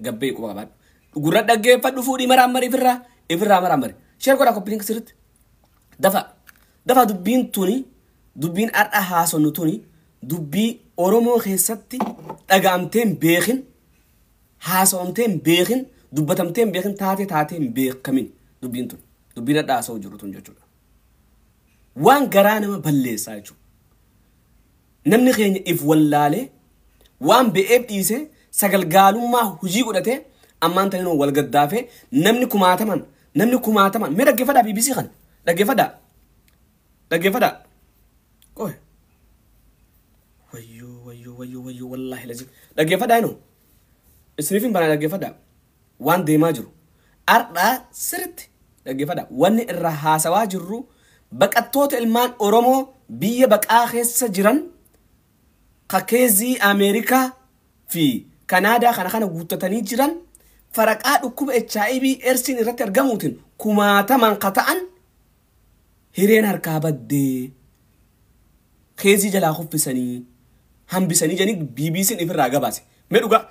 Gabbee quba qabaadhu. Gurra dhaggeeffadhu fuudhii maraan mari ifirraa maraan mari. Share godhaa copy link sirriitti. Dafa dafa dubbiin tuni dubbiin har'a haasofnu tuni dubbii Oromoo keessatti dhaga'amtee hin beekin, haasofamtee hin beekin, dubbatamtee hin beekin, taatee taatee hin beekamin dubbiin tun. Dubbiin har'a haasa'u jiru tun jechuudha. Waan garaa nama balleessaa jechuudha. Namni keenya if wallaalee waan be'eef dhiisee sagalgaalummaa hojii godhatee ammaan tana wal gaddaafee namni kumaataman mee dhaggeeffadhaa BBC kana dhaggeeffadhaa qoy wayyoo wayyoo wayyoo wayyoo wallaahi lazim dhaggeeffadhaa inoo isiniif hin banaa dhaggeeffadhaa waan deemaa jiru har'aa sirriitti dhaggeeffadhaa wanni irraa haasawaa jirru baqattoota ilmaan Oromoo biyya baqaa keessa jiran kakeezii Ameerikaa fi Kanaadaa kana kana guuttatanii jiran faraqaa dhukkuba HIV AIDSiin irratti argamuutiin kumaataman ka ta'an hireen harkaa baddee keezii jalaa kuffisanii hambisanii jedhanii BBC'n ifirraa gabaase. Mee dhugaa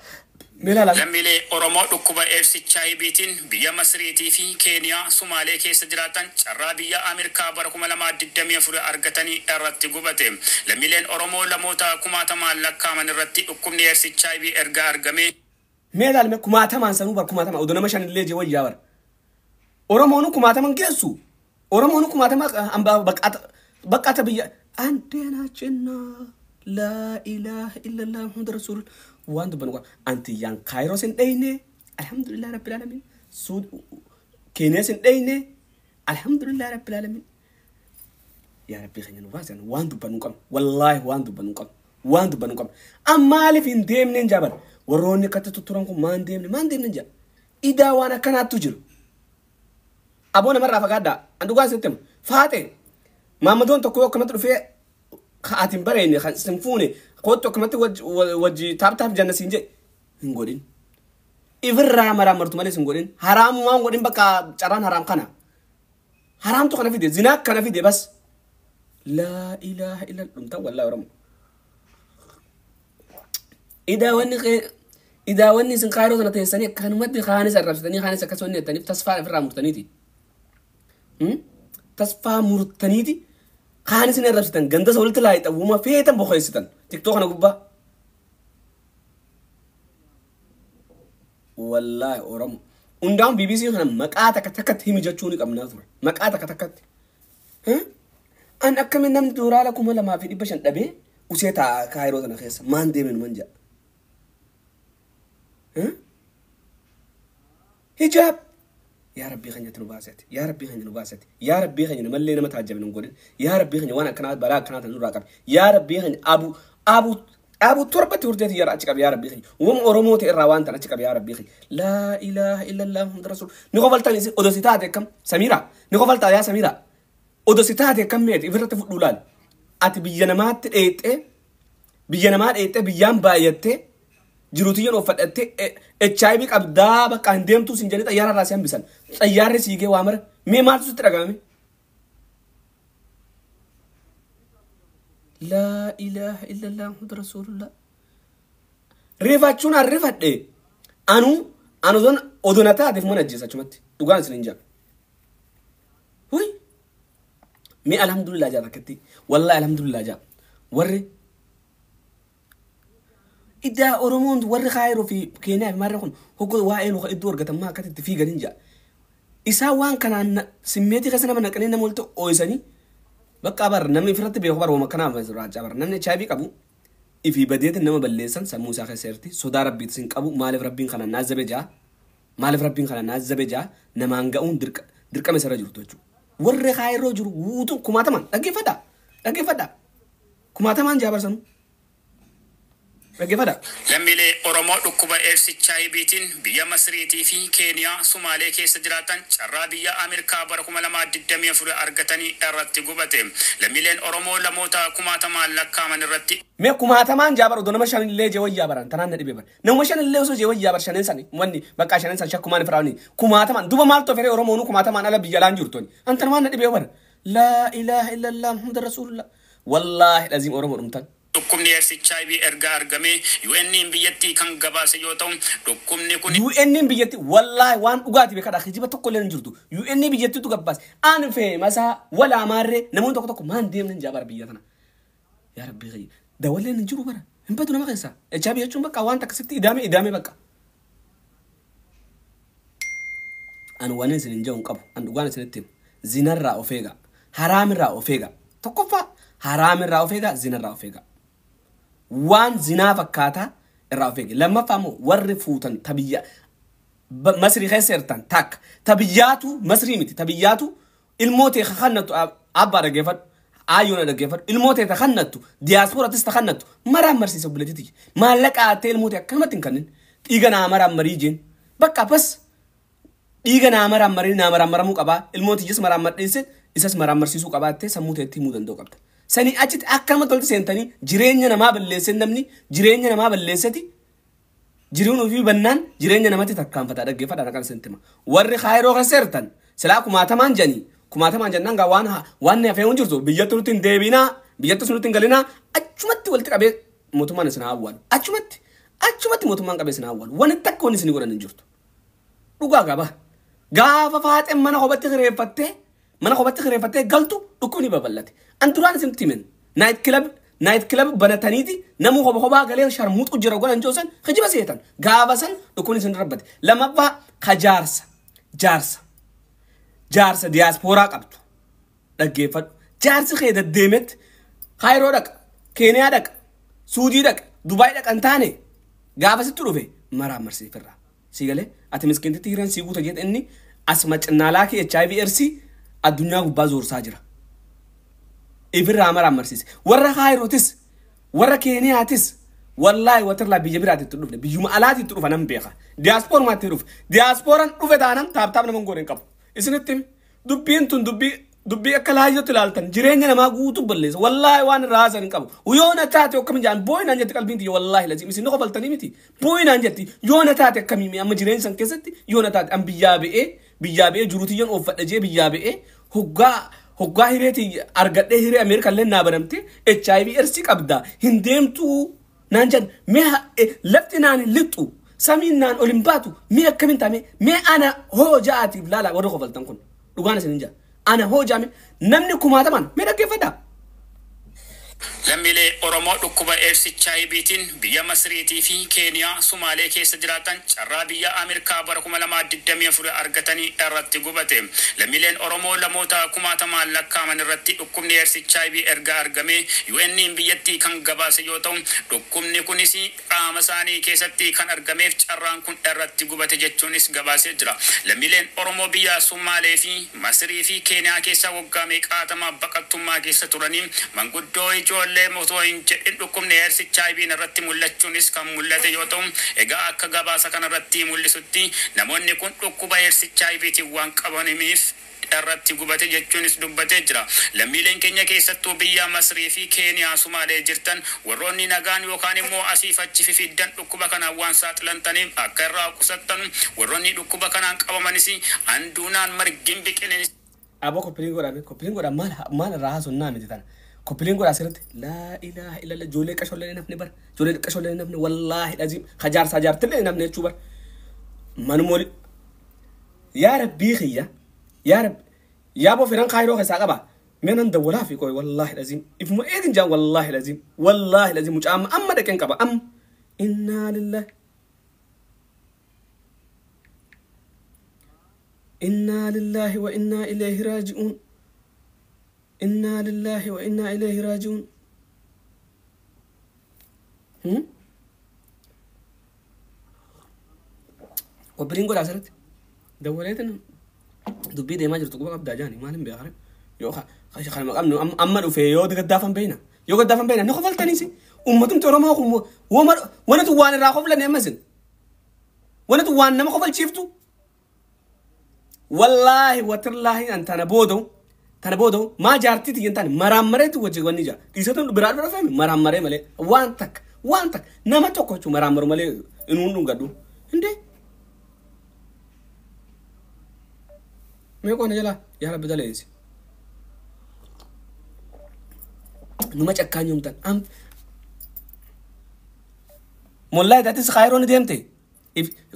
mee ilaalaa. Lammiilee Oromoo dhukkuba AIDS HIVtiin biyya Masriitii fi Keeniyaa Sumaalee keessa jiraatan carraa biyya Ameerikaa bara 2024 argatanii irratti gubate. Lammiileen Oromoo lamoota kumaatamaan lakkaa'aman irratti dhukkubni AIDS HIV erga argame. Mee ilaalme kumaatamaan sanuu bar kumaatamaan odoo nama shanillee jee wayyaa bar. Oromoonu kumaataman geessu. Oromoonu kumaatama hambaa baqata biyya andeenaachinna laa ilaaha illallah Muhammad rasuul waan dubbannu qaba. Antiyyaan Kaayiroos hin dheyne alhamdulillah rabbil alamin. Keeniyaas hin dheyne alhamdulillah rabbil alamin. Yaa rabbii keenya nu baasan waan dubbannu qabna. Wallaahi waan dubbannu qabna. Waan dubbannu qabna. Ammaaliif hin deemne hin jaaban. Warroonni akkatti tutturan kun maan deemne hin jaa. Idaa waan akkanaattu jiru. Aboo namarraa fagaadhaa. An dhugaa isinitti hima. Faaxee maammadoon tokko yoo akkamatti dhufee ati hin bareenne kan sin fuune kootu akkamatti wajji taap taap janna siin jedhe hin godhin. Ifirraa maraamartu malee hin godhin. Haraamumaan godhin bakka carraan haraam kana. Haraamtu kana fide zinaa kana fide bas. Laa ilaaha illa dhumtaa wallaahi Oromoo. Idaa wanni isin Kaayiroo sana teessanii akkanumatti kaanis arrabsitanii kaanis akkas wanni jettaniif tasfaa ofirraa murtaniiti. Tasfaa murtaniiti kaanis isin arrabsitan ganda isa walitti laayixan wuma feetan boqoessitan TikTok kana gubbaa. Wallaahi Oromoo. Hundaa'uun BBC kana maqaa takka takkatti himi jechuu ni qabnaa ture. Maqaa takka takkatti. An akkamiin namni doolaara 2500 dhabee usee taa'a Kaayiroo sana keessa maan deemeen man jedha. Hijaab. Yaa Rabbii keenya nu baasati. Yaa Rabbii keenya nu baasati. Yaa Rabbii keenya namallee nama taajjabne hin godhin. Yaa Rabbii keenya waan akkanaa balaa akkanaa tan nurraa qabi. Yaa Rabbii keenya abu abu abu torbatti hurteeti yaa achi qabi yaa Rabbii keenya. Uumama Oromoo ta'e irraa waan tan achi qabi yaa Rabbii keenya. Laa ilaaha illallah Muhammad Rasuul. Ni kofaltan isin odoo si taate akkam Samiira. Ni kofaltaa yaa Samiira. Odoo si taate akkam meeti ifirratti fudhuu laali. Ati biyya namaatti dheexxee biyya namaa dheexxee biyyaan baay'attee jiruutiyyan uffadhattee HIV qabdaa bakka hin deemtuu sin jedhee xayyaara irraa si hambisan. Xayyaarri siigee waa mara mee maaltu sitti dhagahame? Laa ilaaha illallah Muhammad Rasuulullah. Rifachuun an rifadhe anu anu zon odoo na taateef mana ajjeesa achumatti dhugaan isin hin jedhu. Huy mee alhamdulillah jaa takkatti wallahi alhamdulillah jaa warri iddaa Oromoon warri Kaayiroo fi Keeniyaa fi maarree kun hoggoo waa'ee luka iddoo argatan maa akkatti itti fiigan hin jaa. Isaan waan kanaan simmeetii keessa nama naqanii nama walitti ooyisanii bakka bar namni ofirratti beeku bar wama kanaaf raajaa bar namni HIV qabu ifii badeetiin nama balleessan sammuu isaa keessa jirti sodaa rabbiitis hin qabu maaliif rabbiin kana naazzabe jaa maaliif rabbiin kana naazzabe jaa namaan ga'uun dirqama isarra jirtu jechuudha. Warri Kaayiroo jiru guutuun kumaatamaan dhaggeeffadhaa dhaggeeffadhaa kumaatamaan jaa barsanuu. Dhaggeeffadhaa. Lammiilee Oromoo dhukkuba AIDS HIVtiin biyya Masriitii fi Keeniyaa Sumaalee keessa jiraatan carraa biyya Ameerikaa bara 2024 argatanii irratti gubate. Lammiileen Oromoo lamoota kumaatamaan lakkaa'aman irratti Mee kumaatamaan jaa bara odoo nama shanillee jee wayyaa baran tanaan na dhibee bara. Nama shanillee osoo jee wayyaa bara shanen sani wanni bakka shanen san shakkumaan ifraani kumaatamaan duba maaltu fere Oromoonu kumaatamaan ala biyya alaan jirtu. Antan waan na dhibee bara. Laa ilaaha illallah Muhammad Rasuulullah. Wallaahi laziim Oromoo dhumtan. Dhukkubni AIDS HIV erga argame UN biyyattii kan gabaase yoo ta'u dhukkubni kun UN biyyatti wallaahi waan dhugaati beekadha kijiba tokko illee hin jirtu. UN biyyattiitu gabaase. Aan feemasaa walaa maarree namoonni tokko tokko maan deemne hin jaabara biyya tana. Yaa Rabbi khayya. Dawalleen hin jiru bara. Hin badu nama keessaa. HIV jechuun bakka waan akkasitti idaame idaame bakka. Ani waan isin hin jedhu hin qabu. Ani dhugaan isinitti himu. Zinarraa of eegaa. Haraamirraa of eegaa. Tokkoffaa haraamirraa of eegaa, zinarraa of eegaa. Waan zinaa fakkaataa irraa of eegi. Lammaffaa immoo warri fuutan tabiyya Masrii keessa jirtan takka tabiyyaatu Masrii miti tabiyyaatu ilmoo ta'e kakannattu abbaa dhaggeeffadhu aayyoon dhaggeeffadhu ilmoo ta'e kakannattu diyaaspooraattis kakannattu maraan marsiisa obboleettii maallaqa aattee ilmoo ta'e akkanumatti hin kennin dhiiga naa maraan marii jeen bakka bas dhiiga naa maraan marii naa maraan maramuu qabaa ilmoo tiyyas maraan madheesse isas maraan marsiisuu qabaattee sammuu ta'etti himuu danda'u qabda. Sanii achitti akkanumatti walitti seentanii jireenya namaa balleessee namni jireenya namaa balleesseti jiruun ofii bannaan jireenya namatti takkaanfataa dhaggeeffadhaa dhaqan sentima. Warri kaayiroo keessa jirtan silaa kumaatamaan jedhanii kumaatamaan jennaan gaa waan waan hafee hin jirtu biyyatti nutti hin deebinaa biyyatti nutti hin galinaa achumatti walitti qabee mootummaan isin haa awwaalu achumatti achumatti mootummaan qabee isin haa awwaalu wanni takka wanni isin godhan hin jirtu. Dhugaa qaba. Gaafa faaxeen mana kophatti kireeffattee galtu dhukkubni babal'ate. An duraan isinitti himen night club banataniiti namuu kopha kophaa galee sharmuuxu jira godhan joosan kijiba seetan gaafa san dhukkubni isin rabbate. Lammaffaa ka jaarsa jaarsa jaarsa diyaaspooraa qabdu dhaggeeffadhu. Jaarsi kee deddeemetti Kaayiroo dhaqa, Keeniyaa dhaqa, Suudii dhaqa, Dubaay dhaqa hin taane gaafa sitti dhufe maraan marsiifirraa. Si galee ati miskiintitti hiran sii guuta jedhe inni as macinnaalaa kee HIV AIDS addunyaa gubbaa zoorsaa jira. Ifirraa maraan marsiise. Warra Kaayirootis warra Keeniyaatis wallaahi watirlaa biyya biraatti itti dhufne biyyuma alaatti itti dhufa nan beeka. Diyaaspoorumaatti dhufe. Diyaaspooraan dhufe taanaan tap tap nama hin goone hin qabu. Isinitti himi. Dubbiin tun dubbii dubbii akka laayyootti ilaaltan jireenya namaa guutuu balleessa. Wallaahi waan irraa haasan hin qabu. Yoo na taate akkamiin jaan boo'inaan jetti qalbiin tiyya wallaahi laziim isin ni kofaltanii miti. Boo'inaan jetti yoo na taate akkamii amma jireenya san keessatti yoo na taate an biyyaa ba'ee jiru tiyyan ooffadha jee biyyaa ba'ee hoggaa hoggaa hireeti argadhee hiree Ameerikaa illee naa banamte HIV AIDS qabda hin deemtuu naan jedhan mee lafti naan hin lixxu samiin naan ol hin baatu mee akkamiin taame mee ana hoo ja'aatiif laala warri kofaltan kun dhugaan isin hin jaa ana hoo ja'ame namni kumaatamaan mee dhaggeeffadhaa. Lammiilee Oromoo dhukkuba AIDS HIVtiin biyya Masriitii fi Keeniyaa Sumaalee keessa jiraatan carraa biyya Ameerikaa bara 2024 argatanii irratti gubate. Lammiileen Oromoo lamoota kumaatamaan lakkaaman irratti dhukkubni AIDS HIV erga argame UN biyyattii kan gabaase yoo ta'u dhukkubni kunis qaama isaanii keessatti kan argameef carraan kun irratti gubate jechuunis gabaasee jira. Lammiileen Oromoo biyya Sumaalee fi Masrii fi Keeniyaa keessa waggaa meeqaatama baqattummaa keessa turanii manguddoo ijoollee otoo hin jedhin dhukkubni AIDS HIV irratti mul'achuunis kan mul'ate yoo ta'u egaa akka gabaasa kanarratti mul'isutti namoonni kun dhukkuba AIDS HIVtiin waan qabaniif irratti gubate jechuunis dubbatee jira. Lammiileen keenya keessattuu biyya Masrii fi Keeniyaa Sumaalee jirtan warroonni nagaan yookaan immoo asiif achi fifiddan dhukkuba kanaan waan saaxilantaniif akka irraa qusattan warroonni dhukkuba kanaan qabamanis anduunaan margin biqilin Aboo copy link godhaa copy link godhaa maal maal irraa haasonnaa miti tana. Copy link godhaa asirratti laa ilaaha illallah ijoollee qashollee nafni bara ijoollee qashollee nafni wallaahi dhaziim hajaarsaa jaartillee nafni jechuu bara. Manuma yaa rabbii kiyya yaa rabbi yaa boo firan kaayiroo keessaa qaba. Mee nan dawwalaa fi qoy wallaahi dhaziim ifuma eegin jaan wallaahi dhaziim wallaahi dhaziim mucaa amma amma dhaqeen qaba amma innaa lillahi. إنا لله وإنا إليه راجعون إنا لله وإنا إليه راجعون هم Copy link godhaa asirratti dawwaleetin dubbii deemaa jirtu quba qabdaa jaani maal hin beekare yoo kanuma qabnu amma dhufe yoo gaddaafan beeyna yoo gaddaafan beeyna ni kofaltaniisi ummatumti Oromoo kun wanatu waan irraa koflani ammasin wanatu waan nama kofalchiiftu. Wallaahi watirlaahi an tana booda maa jaartii tiyyan taane maraammareetu wajji wanni jaa dhiisatu biraa dura fahame maraammaree malee waan takka waan takka nama tokko jechuun maraammaru malee inuun dhungadhu hindee mee qoona jalaa yaa rabbi daleessi numa cakkaanyumtan am Mollaay taatis Kaayiroo ni deemte.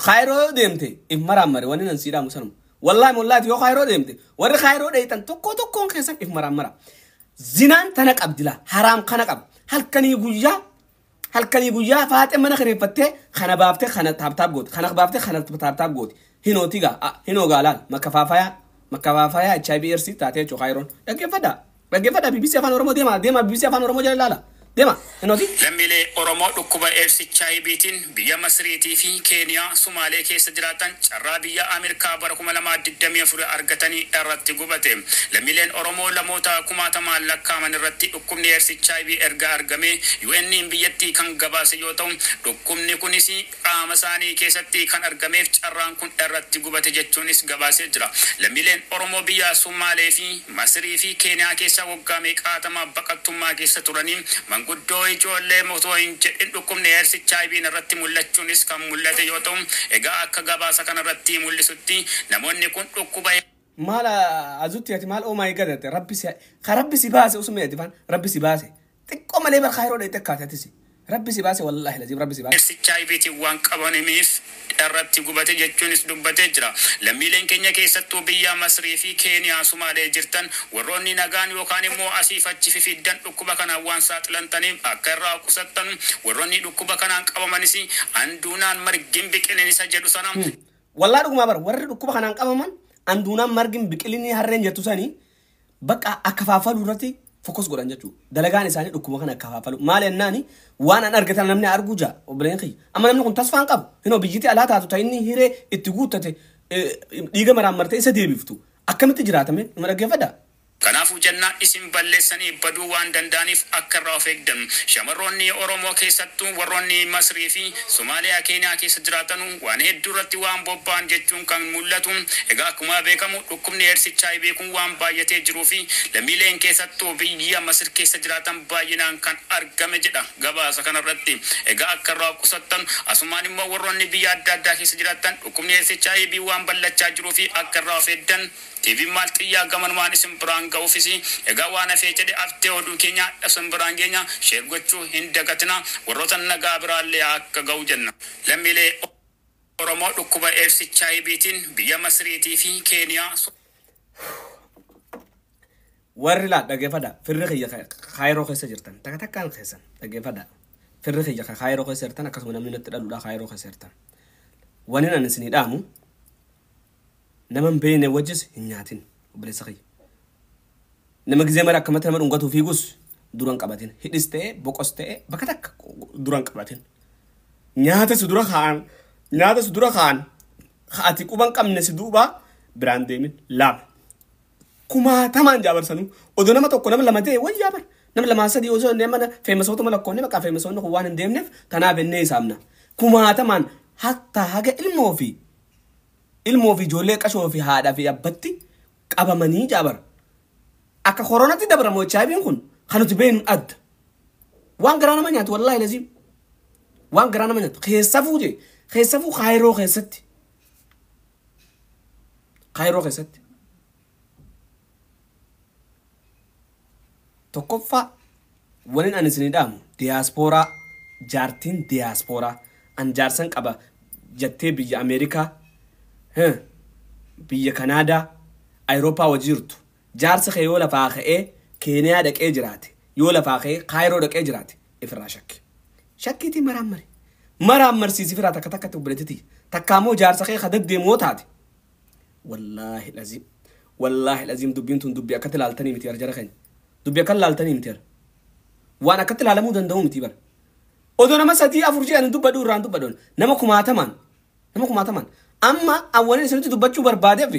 Kaayiroo deemte if maraammare wanni nan siidhaamu sanuma. Wallaahi mollaati yoo Kaayiroo deemte warri Kaayiroo dheeytan tokko tokkoon keessan if maraammara. Zinaan tana qabdi laa haraam kana qaba. Halkanii guyyaa faaxee mana kireeffattee kana baaftee kana taaptaap gooti kana baaftee kana taaptaap gooti. Hinooti gaa hinoo gaa laal makkafaafayaa HIV AIDS taatee jechuudha Kaayiroon. Dhaggeeffadhaa dhaggeeffadhaa BBC Afaan Oromoo deemaa deemaa BBC Afaan Oromoo jala ilaala. Deema hinooti. Lammiilee Oromoo dhukkuba AIDS HIVtiin biyya Masriitii fi Keeniyaa Sumaalee keessa jiraatan carraa biyya Ameerikaa bara 2024 argatanii irratti gubate. Lammiileen Oromoo lamoota kumaatamaan lakkaaman irratti dhukkubni AIDS HIV erga argame UN'n biyyattii kan gabaase yoo ta'u dhukkubni kunis qaama isaanii keessatti kan argameef carraan kun irratti gubate jechuunis gabaasee jira. Lammiileen Oromoo biyya Sumaalee fi Masrii fi Keeniyaa keessa waggaa meeqaatama baqattummaa keessa turanii manguddoo ijoollee otoo hin jedhin dhukkubni AIDS HIV irratti mul'achuunis kan mul'ate yoo ta'u egaa akka gabaasa kanarratti mul'isutti namoonni kun dhukkuba Maal azutti ati maal oh my god ati rabbi si ka rabbi si baase usuma ati faan rabbi si baase xiqqoo malee bar Kaayiroo dheeyte akkaate atisi rabbi si baase wallaahi laziim rabbi si baase. AIDS HIVtiin waan qabaniif irratti gubate jechuunis dubbatee jira. Lammiileen keenya keessattuu biyya Masrii fi Keeniyaa Sumaalee jirtan warroonni nagaan yookaan immoo asiif achi fifiddan dhukkuba kanaan waan saaxilantaniif akka irraa qusattan warroonni dhukkuba kanaan qabamanis anduunaan margin biqilin isa jedhu sana. Wallaa dhugumaa bar warri dhukkuba kanaan qabaman anduunaan margin biqilinni harreen jettu sanii bakka akka faafaluu irratti fokus godhan jechuudha. Dalagaan isaanii dhukkuba kana akka faafalu. Maal ennaani waan an argatan namni arguu jaa obboleen kiyya. Amma namni kun tasfaan qabu. Hinoo biyyittii alaa taatu ta'e inni hiree itti guuttate dhiiga maraammartee isa deebiftu. Akkamitti jiraatame nama dhaggeeffadhaa? Kanaafuu jennaan isin balleessanii baduu waan danda'aniif akka irraa of eegdan. Shamarroonni Oromoo keessattuu warroonni Masrii fi Somaaliyaa Keeniyaa keessa jiraatan waan hedduu irratti waan bobba'an jechuun kan mul'atu. Egaa akkuma beekamu dhukkubni AIDS HIV kun waan baay'atee jiruu fi lammiileen keessattuu biyya Masir keessa jiraatan baay'inaan kan argame jedha gabaasa kanarratti. Egaa akka irraa qusattan asumaan immoo warroonni biyya adda addaa keessa jiraatan dhukkubni AIDS HIV waan ballachaa jiruu fi akka irraa of eegdan. TV maal xiyyaa gamanumaan isin biraan ga'uufis egaa waan hafee jedhe haftee oduu keenya isin biraan geenya sheer gochuu hin dagatina warroota nagaa biraallee akka ga'u jenna. Lammiilee Oromoo dhukkuba AIDS HIVtiin biyya Masriitii fi Keeniyaa. Warri laa dhaggeeffadha firri kiyya Kaayiroo keessa jirtan takka takkaan keessan dhaggeeffadha firri kiyya Kaayiroo keessa jirtan akkasuma namni natti dhaluudha Kaayiroo keessa jirtan. Wani nan isinii dhaamu nama hin beekne wajjis hin nyaatin obboleessa kiyya. Nama gizee mara akkamatti nama dhungatu fiigus duran qabatin. Hidhis ta'e boqos ta'e bakka takka duran qabatin. Nyaata si dura kaa'an nyaata si dura kaa'an ati quban qabne si duuba biraan deemin lama. Kumaatamaan jaabarsanuu odoo nama tokko nama lama ta'e wayyaa jaabar. Nama lamaa sadii osoo inni mana feemasoota malakkoonni maqaa feemasoonni kun waan hin deemneef tanaaf ennee isaamna. Kumaatamaan hatta haga ilmoo fi ijoollee qashoo fi haadhaa fi abbatti qabamanii jaabar. Akka koronatti dabramu HIV'n kun kan nuti beeknu adda. Waan garaa nama nyaatu wallaahi laziim. Waan garaa nama nyaatu keessafuu jee keessafuu Kaayiroo keessatti. Kaayiroo keessatti. Tokkoffaa waliin ani isinii dhaamu diyaaspooraa jaartiin diyaaspooraa an jaarsan qaba jettee biyya Ameerikaa biyya Kanaadaa Awurooppaa wajji jirtu jaarsa kee yoo lafaa ka'ee Keeniyaa dhaqee jiraate yoo lafaa ka'ee Kaayiroo dhaqee jiraate ifirraa shakki. Shakkiitiin maraammari. Maraammarsiisi firaa takka takkatti obboleettitii takka ammoo jaarsa kee kadaddeemoo taate. Wallaahi laziim wallaahi laziim dubbiin tun dubbii akkatti ilaaltanii miti jara keenya. Dubbii akka ilaaltanii miti waan akkatti ilaalamuu danda'u miti bara. Odoo nama 3 4 jedhan dubbadhu irraan dubbadhu nama kumaatamaan amma awwaliin isinitti dubbachuu barbaadeef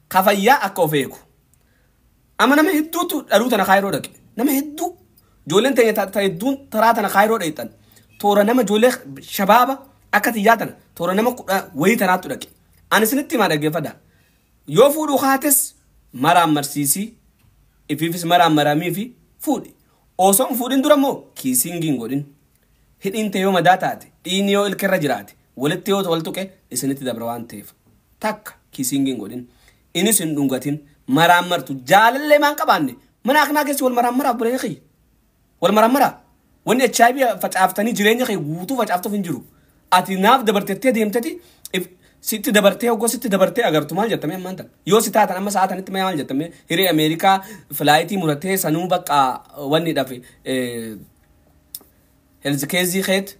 kafayyaa akka of eegu. Amma nama hedduutu dhaluu tana Kaayiroo dhaqe. Nama hedduu ijoolleen teenya hedduun taraa tana Kaayiroo dhaqxan. Toora nama ijoollee shabaaba akka xiyyaa tana toora nama 10 wayii tanaattu dhaqe. Ani isinitti himaa dhaggeeffadha. Yoo fuudhuu kaates maraammarsiisii ifiifis maraammaramii fi fuudhi. Osoo hin fuudhin dura immoo kiisingiin godhin. Hidhiin ta'e yoo madaa taate dhiinni yoo ilka irra jiraate walitti yoo wal tuqe isinitti dabra waan ta'eef takka kiisingiin godhin. Innis hin dhungatin maraammartu jaalallee maan qabaanne mana akkanaa keessi wal maraammaraa obboleeyyan kiyya. Wal maraammaraa. Wanni HIV facaaftanii jireenya kee guutuu facaaftuuf hin jiru. Ati naaf dabartettee deemteti sitti dabartee hoggoo sitti dabartee agartu maal jettamee ammaan tan. Yoo si taatan amma sa'aatanitti maal jettamee hiree Ameerikaa filaayitii muratee sanuu bakka wanni dhafe heelzikeezii keet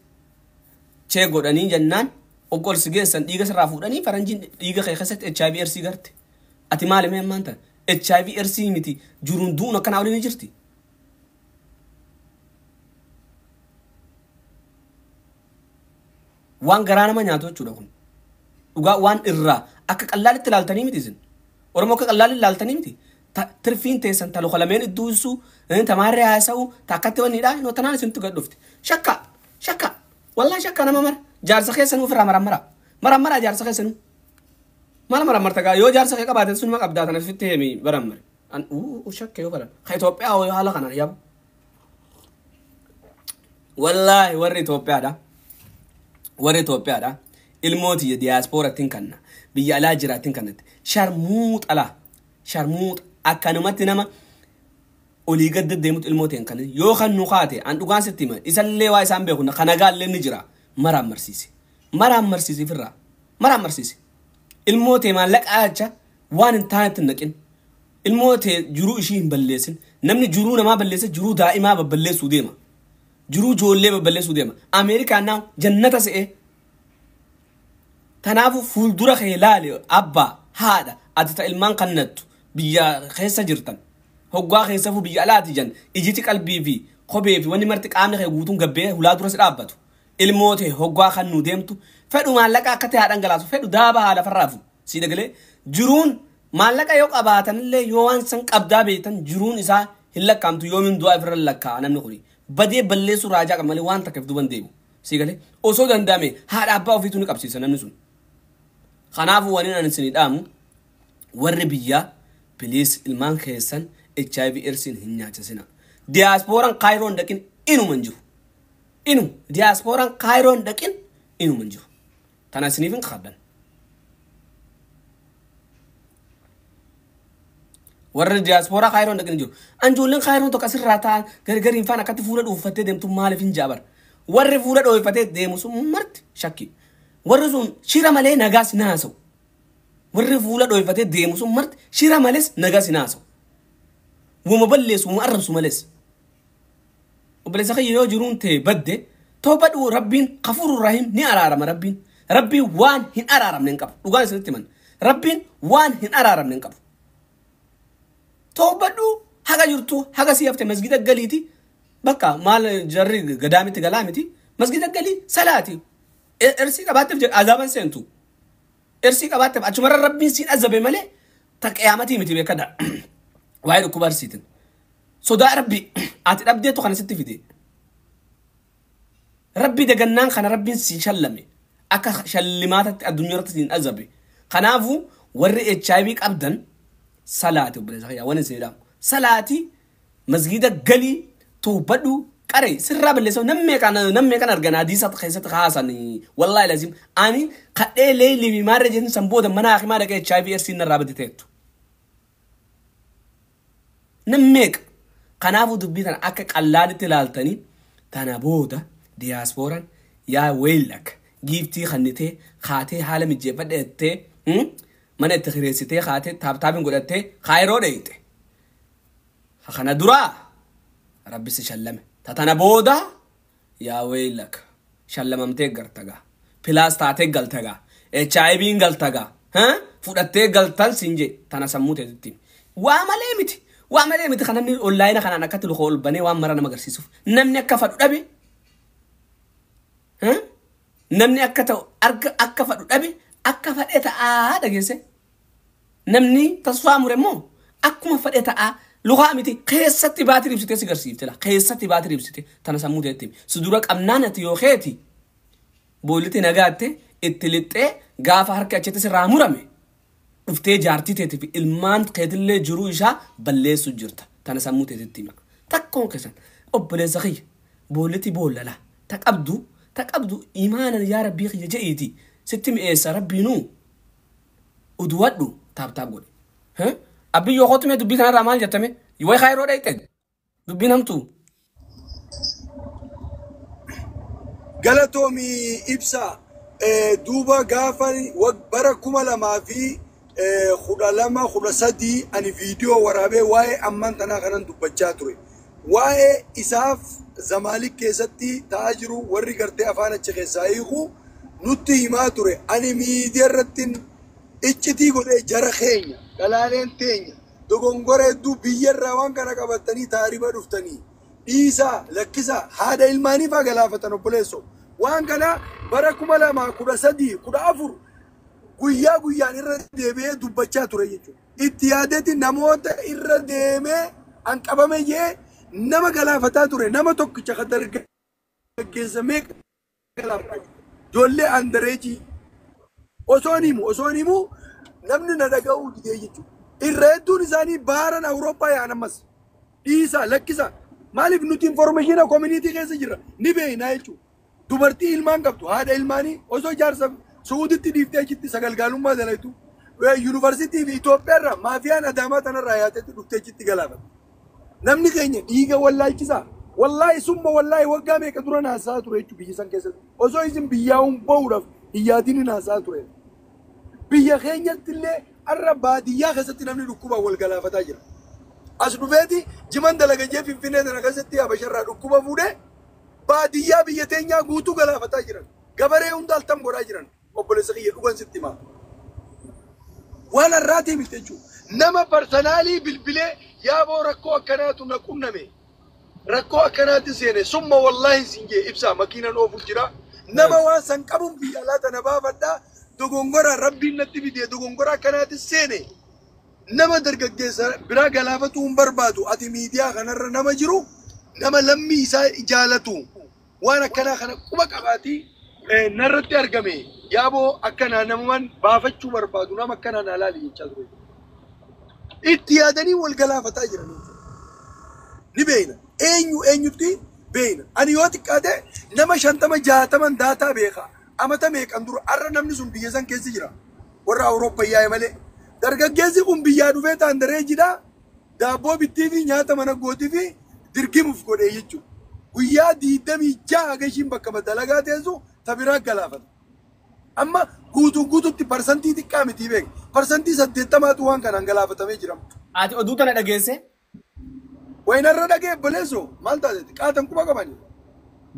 chee godhanii jennaan hoggoo ol si geessan dhiiga sirraa fuudhanii faranjiin dhiiga kee keessatti HIV ersii garte. Ati maali mee ammaan tan HIV ersii miti jiruun du'uun akkanaa olii ni jirti. Waan garaa nama nyaatu jechuudha kun. Dhugaa waan irraa akka qallaalitti ilaaltanii miti isin. Oromoo akka qallaalitti ilaaltanii miti. Tirfiin teessan ta lokalameen iddoo ibsuu, tamaarree haasa'u, ta akkatti wanniidha, no tanaan isintu gad dhufte. Shakka, shakka, wallaahi shakka nama mara. Jaarsa keessanuu ofirraa marammara. Marammara jaarsa keessanuu. Maal marammarta gaa yoo jaarsa kee qabaate sunuma qabdaa tana sitti himi barammare. An uu shakke yoo baran. Ka Itoophiyaa hoo haala kanaan yabu. Wallaahi warri Itoophiyaadha. Warri Itoophiyaadha. Ilmoo tiyya diyaaspoorattiin kanna. Biyya alaa jiraattiin kannatti. Sharmuuxa laa. Sharmuuxa akkanumatti nama olii gad deddeemutu ilmoo ta'en kan yoo kan nu kaate an dhugaan sitti hima isallee waa isaan beeku kana gaallee ni jira maraan marsiise. Maraan marsiise firraa. Maraan marsiise. Ilmoo ta'e maallaqa acha waan hin taanetti hin naqin. Ilmoo ta'e jiruu ishii hin balleessin. Namni jiruu namaa balleesse jiruu daa'imaa babballeessuu deema. Jiruu ijoollee babballeessuu deema. Ameerikaan naa jannata se'ee. Kanaafuu fuuldura kee ilaali abbaa haadha ati ta ilmaan kannattu biyya keessa jirtan. Hoggaa keessafuu biyya alaati jan ijiti qalbii fi kophee fi wanni marti qaamni kee guutuun gabbee hulaa dura si dhaabbatu. Ilmoo ta'e hoggaa kan nu deemtu fedhu maallaqa akka ta'e haa dhangalaasu fedhu daaba haa lafarraafu si dagalee jiruun maallaqa yoo qabaatanillee yoo waan san qabdaa beektan jiruun isaa hin lakkaamtu yoomiin du'aa ifirra lakkaa'a namni kuni badee balleessuu raajaa qaba malee waan takka if duuban deemu si galee osoo danda'ame haadha abbaa ofiitu ni qabsiisa namni sun. Kanaafuu waniin ani isinii dhaamu warri biyyaa please ilmaan keessan HIV ersiin hin nyaachisina. Diyaaspooraan Kaayiroo hin dhaqin inuma hin jiru. Inu diyaaspooraan Kaayiroo hin dhaqin inuma hin jiru. Tana isiniif hin kakadhan. Warri diyaaspooraa Kaayiroo hin dhaqin hin jiru. Anjoolleen Kaayiroon tokko asirraa ta'an gargariin faan akkatti fuula dhuunfattee deemtu maaliif hin jaabar. Warri fuula dhoofatee deemu sun marti shakki. Warri sun shira malee nagaas hin haasa'u. Warri fuula dhoofatee deemu sun marti shira malees nagaas hin haasa'u. Wama balleessu wama arrabsu malees. Obboleessa kiyya yoo jiruun ta'e badde toobadhu rabbiin kafuuru rahiim ni araarama rabbiin. Rabbiin waan hin araaramne hin qabu. Dhugaan isinitti himan. Rabbiin waan hin araaramne hin qabu. Toobadhu haga jirtu haga si hafte masgida galiiti. Bakka maal jarri gadaamitti galaa miti. Masgida galii salaati. Ersii qabaatteef jedha azaaban seentu. Ersii qabaatteef achumarra rabbiin siin azabe malee ta qiyaamatii miti beekadha. Waa'ee dhukkuba arsiitin. Sodaa rabbi ati dhabdeetu kana sitti fide. Rabbi dagannaan kana rabbiin si shallame. Akka shallimaatatti addunyaa irratti siin azabe. Kanaafuu warri HIV qabdan salaati obboleessa kiyyaa waan isin jedhamu. Salaati masgida galii toobadhu qaree sirraa balleessa nammee kan argan hadiisa keessatti haasan wallaahi lazim ani kadhee leelii fi maarree jedhin san booda mana hakimaa dhaqee HIV ersiin narraa badde teettu. Nammeeqa kanaafuu dubbii tana akka qallaalitti ilaaltanii tana booda diyaaspooraan yaa weellak giiftii kannitee kaatee haala mijeeffadhe jettee mana itti kireessitee kaatee taaptaabiin godhattee kaayiroo dheeyite. Kana duraa rabbi si shallame. Tana booda yaa weellak shallamamtee gartagaa. Pilaas taatee galtagaa. HIV'n galtagaa. Fudhattee galtan siin jee tana sammuu teetitti. Waa malee miti. Waa malee miti kan namni onlaayina kanaan akkatti luka ol banee waan mara nama agarsiisuuf. Namni akka fadhu dhabe. Namni akka ta'u akka fadhu dhabe akka fadhe ta'aa dhageesse. Namni tasfaa mure immoo akkuma fadhe ta'aa lukaa miti keessatti baatirii ibsitee si garsiifte la keessatti baatirii ibsite tana sammuu teetti. Si dura qabnaan ati yoo keeti boollitti nagaatte itti lixxee gaafa harka achitti sirraa murame dhuftee jaartii teetii fi ilmaan keetillee jiruu isaa balleessu jirta. Tana sammuu teetitti hima. Takkoon keessan obboleessa kiyya boollitti boollala ta qabdu imaanan yaa rabbii kiyya je'iiti sitti mi'eessa rabbiinuu uduwadhu taap taap godhe. Abbiyyoo kootu mee dubbii kanarraa maal jettame? Way kaayiroo dhayxe dubbiin hamtuu. Galatoomii ibsa duuba gaafa bara 2012 13 ani viidiyoo waraabee waa'ee ammaan tanaa kanan dubbachaa ture. Waa'ee isaaf Zamaalik keessatti ta'aa jiru warri gartee afaan achi keessaa hiiku nutti himaa ture. Ani miidiyaa irratti iccitii godhee jara keenya dhalaaleen teenya dogongora hedduu biyyarraa waan kana qabatanii taariba dhuftanii dhiisaa lakkisaa haadha ilmaanii faa galaafatan obboleessoo. Waan kana bara 2013 14 guyyaa guyyaan irra deebi'ee dubbachaa ture jechuudha. Itti yaadeeti namoota irra deemee an qabame jee nama galaafataa ture, nama tokkicha kan dargaggeessa meeqa galaafataa ture. Ijoollee andareejii osoon himu namni na dhaga'uu didee jechuudha. Irra hedduun isaanii baaran Awurooppaa yaa'an ammas dhiisaa lakkisaa. Maaliif nuti information community keessa jirra ni beeknaa jechuudha. Dubartii ilmaan qabdu, haadha ilmaanii osoo jaarsa Suuditti dhiiftee achitti sagalgaalummaa dalagdu, yuunivarsiitii fi Itoophiyaa irraa maafiyaan Adaamaa tanarraa yaatetti dhuftee achitti galaafate. Namni keenya dhiiga wallaalchisaa. Wallaahi summa wallaahi waggaa meeqa dura naasaa ture jechuudha biyya san keessatti. Osoo isin biyyaa hin bahuudhaaf hiyyaatiin naasaa ture. Biyya keenyatti illee har'a baadiyyaa keessatti namni dhukkubaan wal galaafataa jira. As dhufeeti jiman dalaga jee Finfinnee tana keessatti Habasharraa dhukkuba fuudhee baadiyyaa biyya teenyaa guutuu galaafataa jiran. Gabaree hunda altam godhaa jiran. Obboleessa kiyya, dhugan sitti himaa. Waan har'aatii miti jechuudha. Nama personally bilbilee yaaboo rakkoo akkanaatu na qunname. Rakkoo akkanaatti seene, summa wallaahi sin jee ibsaa, makiinan oofu jira. Nama waan san qabuun biyya alaa tana baafadhaa, dogongora rabbiin natti fidee dogongora akkanaatti seene. Nama dargaggeessa biraa galaafatuu hin barbaadu. Ati miidiyaa kanarra nama jiru, nama lammii isaa jaalatu, waan akkanaa kana quba qabaatii narratti argame yaaboo akkanaa namumaan baafachuu barbaadu, nama akkanaa naa laali jechaa ture. Itti yaadanii wal galaafataa jiran. Ni beekna. Eenyu eenyutti beekna. Ani yoo xiqqaate nama 50 60n daataa beeka. Amata meeqan dura har'a namni sun biyya san keessa jira. Warra Awurooppaa yaa'e malee. Dargaggeessi kun biyyaa dhufee taandaree jidha. Daabboo bittii fi nyaata mana gootii fi dirgimuuf godhee jechuudha. Guyyaa 26 gashiin bakka dalagaa teessu tabiraa galaafata. Amma guutuu guututti parsantii xiqqaa miti beek. Parsantii 80tu waan kanaan galaafatamee jira. Ati oduu tana dhageesse? Wayinarra dhagee obboleessoo, maal taate xiqqaatan quba qabani.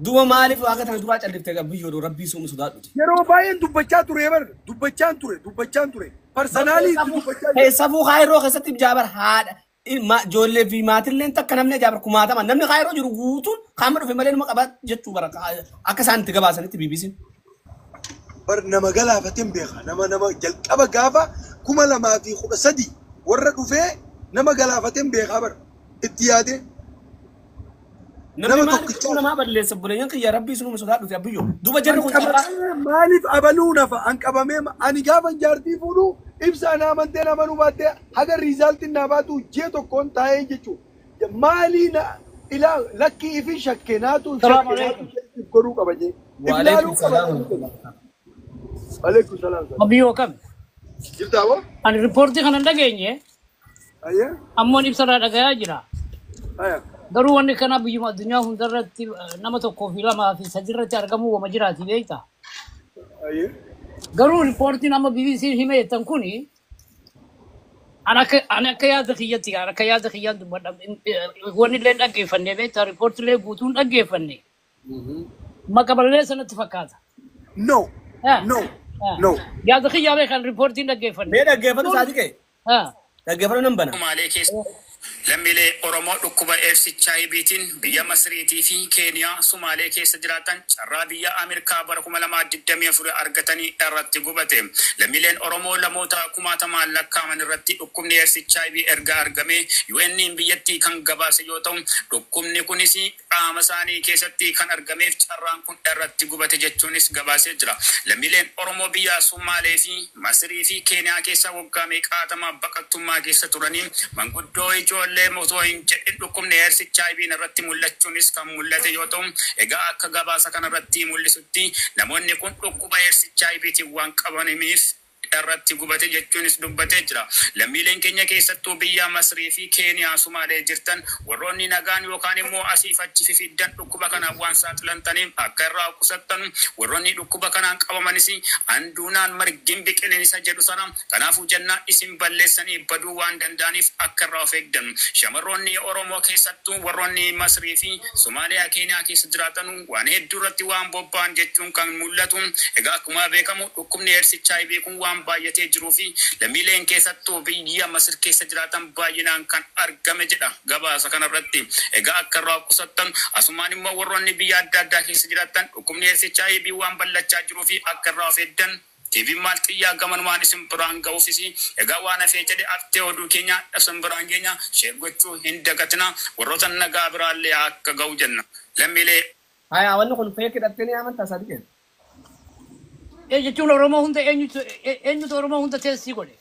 Duba maaliif waaqa tana duraa calliftee biyyoodoo rabbii suumu sodaadhuti? Yeroo baay'een dubbachaa ture bar, dubbachaan ture, dubbachaan ture. Personally itti dubbachaa ture. Keessafuu Kaayiroo keessatti jaabar haadha ijoollee fi maatilleen takka namni jaabar kumaatama namni Kaayiroo jiru guutuun qaama dhufe malee nama qaba jechuu bara akka isaan itti gabaasanitti BBC'n. Bar nama galaafateen beeka. Nama jalqaba gaafa 2013 warra dhufee nama galaafateen beekaa bar itti yaade. Namni Nama maaliif tokkicha. namaa balleessa, buleeyyan kiyya, rabbii sunuma sodaadhuti abbiyyoo. Duba jarri kun carraa Qabamee maaliif abaluu nafa an qabamee ani gaafa jaartii fuudhu ibsaa na amantee na amanuu baattee haga resultiin naa baatu ji'a tokkoon taa'ee jechuudha. Maalii na ilaa lakkii ifi shakke naatu Salaamu shakke naatu alaikum. godhuu qaba jee. If Waalaikum laaluu qaba. salaam. Waalaikum salaam. Abiyyoo kam? Jirtaa boo? Ani riippoortii kana hin dhageenye, Ayyee. ammoon ibsarraa dhagayaa jira. Aya. Garuu wanni kana biyyuma addunyaa hundarratti nama tokkoo fi lamaa fi sadi irratti argamuu wama jiraati beektaa. Ayyee. Garuu riippoortiin amma BBC hime jettan kuni ani akka yaada kiyyatti, ani akka yaada kiyyaan dubbadha. Wanni illee hin dhaggeeffanne beektaa, riippoortii illee guutuu hin dhaggeeffanne. Maqa ballee sanatti fakkaata. No. No. No. Yaada kiyyaa beekan riippoortiin dhaggeeffanne. Mee dhaggeeffatu isaati ka'e? Ah. Dhaggeeffatu nan bana. Somaalee keessa lammiilee Oromoo dhukkuba AIDS HIVtiin biyya Masriitii fi Keeniyaa Sumaalee keessa jiraatan carraa biyya Ameerikaa bara 2024 argatanii irratti gubate. Lammiileen Oromoo lamoota kumaatamaan lakkaaman irratti dhukkubni AIDS HIV erga argame UN'n biyyattii kan gabaase yoo ta'u, dhukkubni kunis qaama isaanii keessatti kan argameef carraan kun irratti gubate jechuunis gabaasee jira. Lammiileen Oromoo biyya Sumaalee fi Masrii fi Keeniyaa keessa waggaa meeqaatama baqattummaa keessa turanii manguddoo ijoollee osoo hin jedhin dhukkubni AIDS HIV irratti mul'achuunis kan mul'ate yoo ta'u, egaa akka gabaasa kanarratti mul'isutti namoonni kun dhukkuba AIDS HIVtiin waan qabaniif Irratti gubate jechuunis dubbatee jira. Lammiileen keenya keessattuu biyya Masrii fi Keeniyaa, Sumaalee jirtan, warroonni nagaan yookaan immoo asiif achi fifiddan dhukkuba kanaaf waan saaxilantaniif akka irraa qusattan, warroonni dhukkuba kanaan qabamanis anduunaan margin biqilen isa jedhu sana, kanaafuu jennaa isin balleessanii baduu waan danda'aniif akka irraa of eegdan. Shamarroonni Oromoo keessattuu warroonni Masrii fi Somaaliyaa, Keeniyaa keessa jiraatan waan hedduu irratti waan bobba'an jechuun kan mul'atu. Egaa akkuma beekamu dhukkubni AIDS HIV kun waan baay'atee jiruu fi lammiileen keessattuu biyya Masir keessa jiraatan baay'inaan kan argame jedha gabaasa kanarratti. Egaa akka irraa qusattan, asumaan immoo warroonni biyya adda addaa keessa jiraatan dhukkubni AIDS HIV waan bal'achaa jiruu fi akka irraa of eegdan TV'n maal xiyyaa gamanumaan isin biraan ga'uufis. Egaa waan hafee jedhe haftee oduu keenya isin biraan geenya. Share gochuu hin dagatina, warroota nagaa biraallee akka ga'u jenna. Lammiilee Haya, wanni kun fake hidhattee ni amantaa, Sadiqee? Jechuun Oromoo hunda eenyutu Oromoo hunda teessii godhe?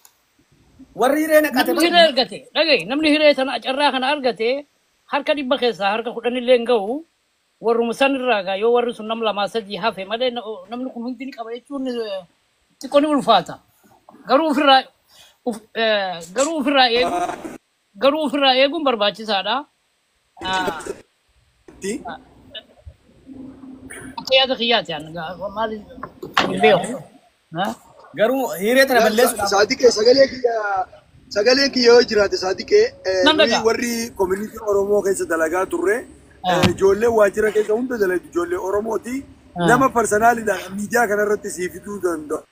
Warri hiree naqate. Namni hiree argate, dhagahi, namni hiree sana carraa kana argate harka 100 keessaa harka 10 illee hin ga'u. Warruma san irraa gaa yoo warri sun nam lamaa sadii hafe malee namni kun hundi ni qaba jechuun xiqqoo ni ulfaata. Garuu ofirraa eeguun barbaachisaadha. Akka yaada kiyyaati maali hin beeku. Garuu hiree tana balleessuudhaaf. Saadiqee, sagalee kiyya yoo jiraate, Saadiqee, Nan nuyi dhagaa. warri community Oromoo keessa dalagaa turre, ijoollee waajjira keessa hunda dalagdu ijoollee Oromooti. Nama personaliidhaan miidiyaa kanarratti sii fiduu danda'u.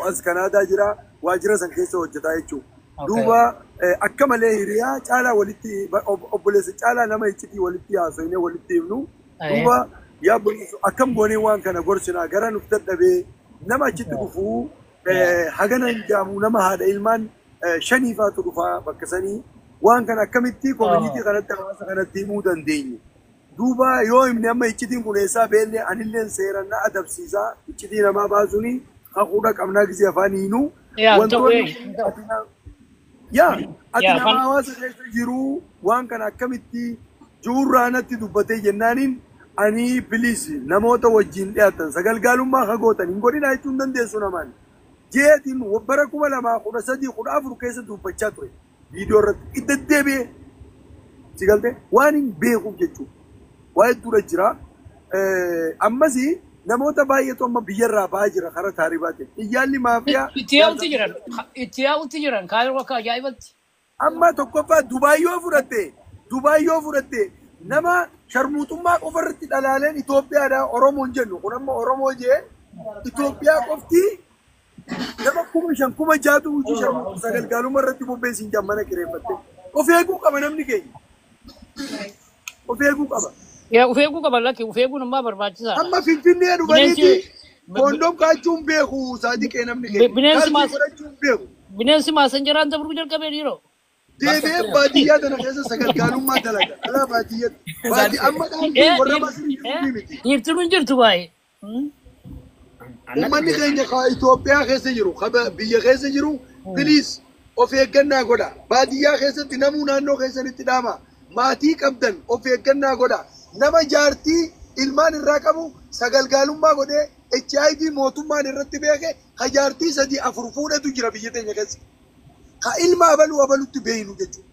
As Kanaadaa jira, waajjira san keessa hojjetaa jechuudha. Duuba akka malee hiriyaa caalaa walitti, obboleessa caalaa nama iccitii walitti haasofnee walitti himnu. Duuba yaa obboleessa, akkam goonee waan kana gorsinaa? Gara nuuf dadhabee nama achitti dhufuu hagana hin jaamu, nama haadha ilmaan shaniifaatu dhufaa bakka sanii. Waan kana akkamitti community kanatti, hawaasa kanatti himuu dandeenya? Duuba yoo himne amma iccitiin kun eessaa beellee, anilleen seeraan na adabsiisaa. Iccitii namaa baasuuni haquudha qabnaa gisee afaan hiinuu. Yaa, ta'u. Wantoonni ati yaa ati Yaa, nama hawaasa keessa jiru waan kana akkamitti juurraa natti dubbatee jennaaniin, ani please namoota wajjin dhiyaatan sagalgaalummaa hagootan hin godhinaa jechuu hin dandeessu namaan. Jeetiin bara 2013, 14 keessa dubbachaa ture. Viidiyoo irratti itti deddeebi'ee si galte waan hin beekuuf jechuudha. Waa hedduudha jira. Ammas namoota baay'eetu amma biyyarraa ba'aa jira karaa taaribaatiin. Iyyaalli maafiyaa. Itti yaa'utti jiran. Itti yaa'utti jiran. Kaayiroo akka ajaa'ibatti. Amma tokkoffaa Dubaay yoo fudhatte nama sharmuuxummaa qofa irratti dhalaaleen Itoophiyaadha. Oromoon jennu kun amma Oromoo jee Itoophiyaa qofti nama 5,000, 6,000tu hojii sharmuuxuu sagalgaalummaa irratti bobbeessiin jaan mana kireeffatte. Of eeguu qaba namni keenya. Of eeguu qaba. Yaa, of eeguu qaba, lakki of eeguun ammaa barbaachisaadha. Amma Finfinnee dhufaniiti Bineensi koondom kaachuun beeku, Saadiqee, namni keenya. Bineensi Kaalsii maas godhachuun beeku. Bineensi maasanjaraan dabruu jalqabee dhiiroo. Deebi'ee baadiyyaa tana keessa sagalgaalummaa dalaga. Alaa baadiyyaatti. Baadii amma dhaamtuu warra Masrii jiruu miti. Dhiirtiin hin jirtu baay'ee. Uummanni keenya ka Itoophiyaa keessa jiru, ka biyya keessa jiru, please of eeggannaa godha. Baadiyyaa keessatti namuu naannoo keessanitti dhaama. Maatii qabdan of eeggannaa godha. Nama jaartii ilmaan irraa qabu sagalgaalummaa godhee HIV mootummaan irratti beeke, ka jaartii sadii afur fuudhetu jira biyya teenya keessa. Ka ilma abaluu abalutti beeynu jechuudha.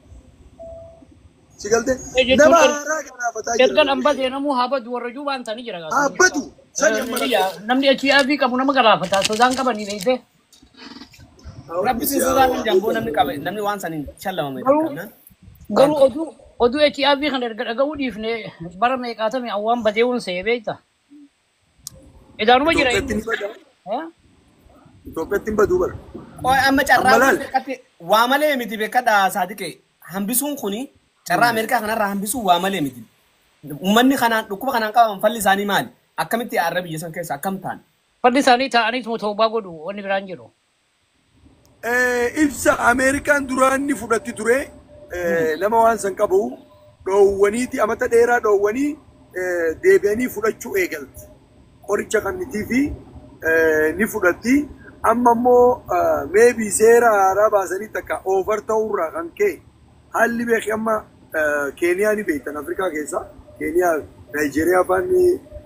Si galtee? Nama haaraa galaafataa jira. Erga dhambatee namuu haa badu, warra juubaan ta'anii jira. Haabbatu. Sani amma rakkoo. Namni HIV qabu nama galaafata, sodaan qabanii beekte. Rabbi si sodaan jamboo namni qabe, namni waan saniin shallamame. Garuu oduu HIV kana erga dhaga'uu dhiifne bara meeqaatame awwaan badee uun se'ee beekta. Idaanuma jira. Itoophiyaatti ni bada. Itoophiyaatti hin baduu bara. Qoy, amma carraa Amma laal. beekatti waa malee miti, beekadha Saadiqee. Hambisuun kuni carraa Ameerikaa kanarraa hambisuun waa malee miti. Uummanni kanaan dhukkuba kanaan qabaman falli isaanii maali? Akkamitti arra biyya san keessa akkam ta'an? Falli isaanii taa'aniituma toobaa godhu, wanni biraan jiru. Ibsa Ameerikaan duraan ni fudhatti ture, nama waan san qabu dhoowwaniiti amata dheeraa dhoowwanii deebi'anii fudhachuu eegalti. Qoricha kannitii fi ni fudhatti. Amma immoo maybe seera haaraa baasanii takka over ta'uurraa kan ka'e haalli beeki amma Keeniyaa ni beektan, Afrikaa keessa Keeniyaa, Naayijeeriyaa faan,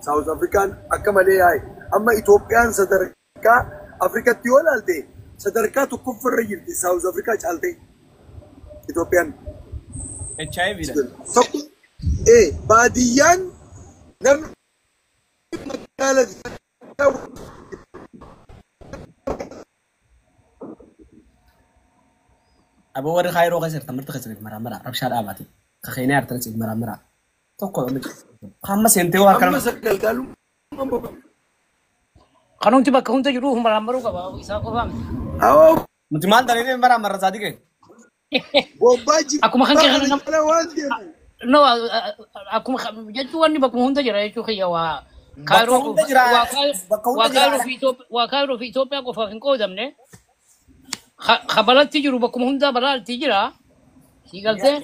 South Afrikaan akka malee yaa'e. Amma Itoophiyaan sadarkaa Afrikatti yoo ilaalte Sadarkaa tokkoffarra jirti Saawuz Afrikaa caaltee Itoophiyaan. HIV dha. Tokko baadiyyaan namni magaala Aboo warri kaayiroo keessa jirtan marti keessaniif maraa maraa rabshaa dhaabaati. Kakeenyaa jirtanis maraa maraa. Tokko hamma seentee waa harka amma nama. sagalgaalummaan bobba'u. Kanumti bakka hunda jiru maraammaruu qaba isaa qofaa miti. Awoo Nuti maal dalagee maraa marra saadii kee? bobbaa Akkuma kan kee jibbaa kana kana nama jala waan deemu. no akkuma jechuun wanni bakkuma hunda jira jechuu kiyya waa Bakka kaayiroo hunda jira. waa kaayiroo Bakka waa hunda jira. kaayiroo fi Itoophiyaa waa kaayiroo fi Itoophiyaa qofaaf hin qoodamne kabalatti jiru bakkuma hundaa balaatti jira sii galtee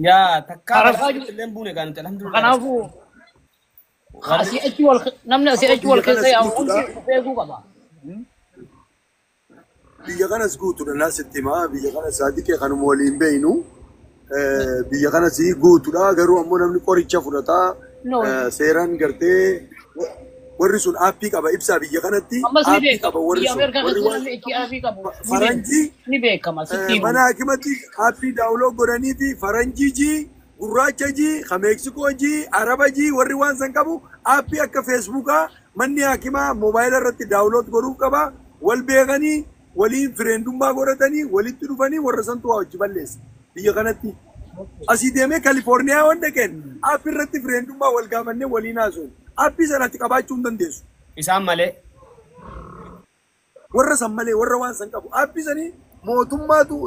Yaa takkaa balaa arafaa jiru illee hin buune gaa nuti alhamdulillah. kanaafuu Warri asii achi wal namni asii Ammoo achi wal biyya keessa kanas yaa'u hundi guutuudha. of eeguu qaba. Biyya kanas guutuudha naa sitti himaa. Biyya kanas saadiqee kanuma waliin beeynu. Biyya kanas guutuudha garuu ammoo namni qoricha fudhataa No seeraan gartee warri sun aappii qaba ibsaa biyya kanatti ammas ni aappii beekama qaba warri biyya sun Ameerikaa warri keessatti waan namni HIV qabu ni beekama faranjii ni beekama sitti himu. mana hakimatti aappii daawuloo godhanii fi faranjii jii gurraacha jii ka meeksikoo jii araba jii warri waan san qabu aappii akka feesbuukaa manni hakimaa moobaayila irratti daawuloot godhuuf qaba wal beekanii waliin fireendummaa godhatanii walitti dhufanii warra santu waa hojii balleessa biyya kanatti. Asii deemee Kaalifoorniyaa waan dhaqeen aappii irratti fireendummaa wal gaafannee waliin haasofne aappii sanatti qabaachuu hin dandeessu. Isaan malee. Warra san malee warra waan san qabu aappii sanii mootummaatu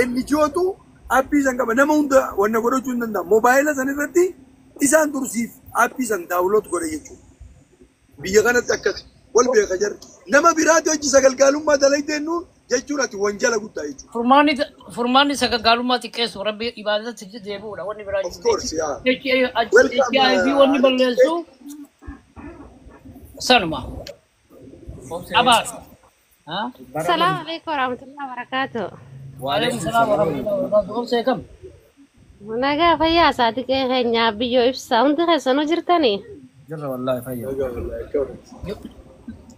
NGOtu aappii san qaba nama hunda wanna godhachuu hin danda'a moobaayila san irratti isaan dursiif aappii san daawuloot godhe jechuudha. Biyya kanatti akkas wal beeka jarri nama biraati hojii sagalgaalummaa dalagdeennuun jechuun ati wanjala guddaa jechuudha. Furmaanni furmaanni sagagaalummaa xiqqeessu rabbi ibaadatti deebi'uudha wanni biraa Of jiru. course yaa. Welcome HIV wanni balleessu sanuma abaar. السلام عليكم ورحمة الله وبركاته. Waalaikum salaam warahmatullahi wabarakatuh. Obsee kam? Nagaa fayyaa saadiqee keenya biyyoo ibsaa hundi keessanuu jirtanii? Jirra wallaahi fayyaa.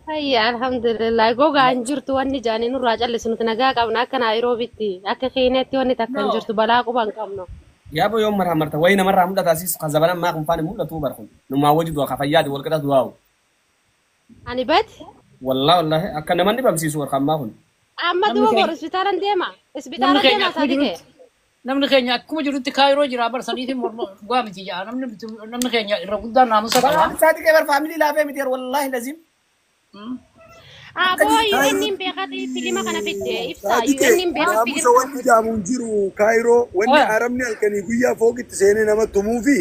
Fayyaa alhamdulillah gogaa hin jirtu wanni jaanii nurraa callisnuti nagaa qabna akka Naayiroobitti akka Keeniyaatti wanni takka hin jirtu balaa quba hin qabnu. Yaa boo yoom maraa marta wayi namarraa mul'ata siis kan zabanan maa kun faani mul'atu bar kun numaa wajji du'a ka fayyaati wal qixa du'aawu. Ani bati Wallaahi wallaahi akka namanni bamsiisu war kan maa kun. amma Namni duuba keenya bor isbitaalan deema namni isbitaalan keenya deema akkuma saadiqee. jirutti namni keenya akkuma jirutti kaayiroo jira barsaniitiin morma dhugaa miti ja'a namni namni keenya irra guddaan naamusa qaba. Balaan isaati kee bar faamilii laafee miti wallaahi lazim. Aboo UN hin beekati filima kana fidde ibsaa Saadiqee UN hin beeka naamusa filima kana wanni jaamu hin jiru kaayiroo wanni arabni halkanii guyyaa fooqitti seenee nama tumuu fi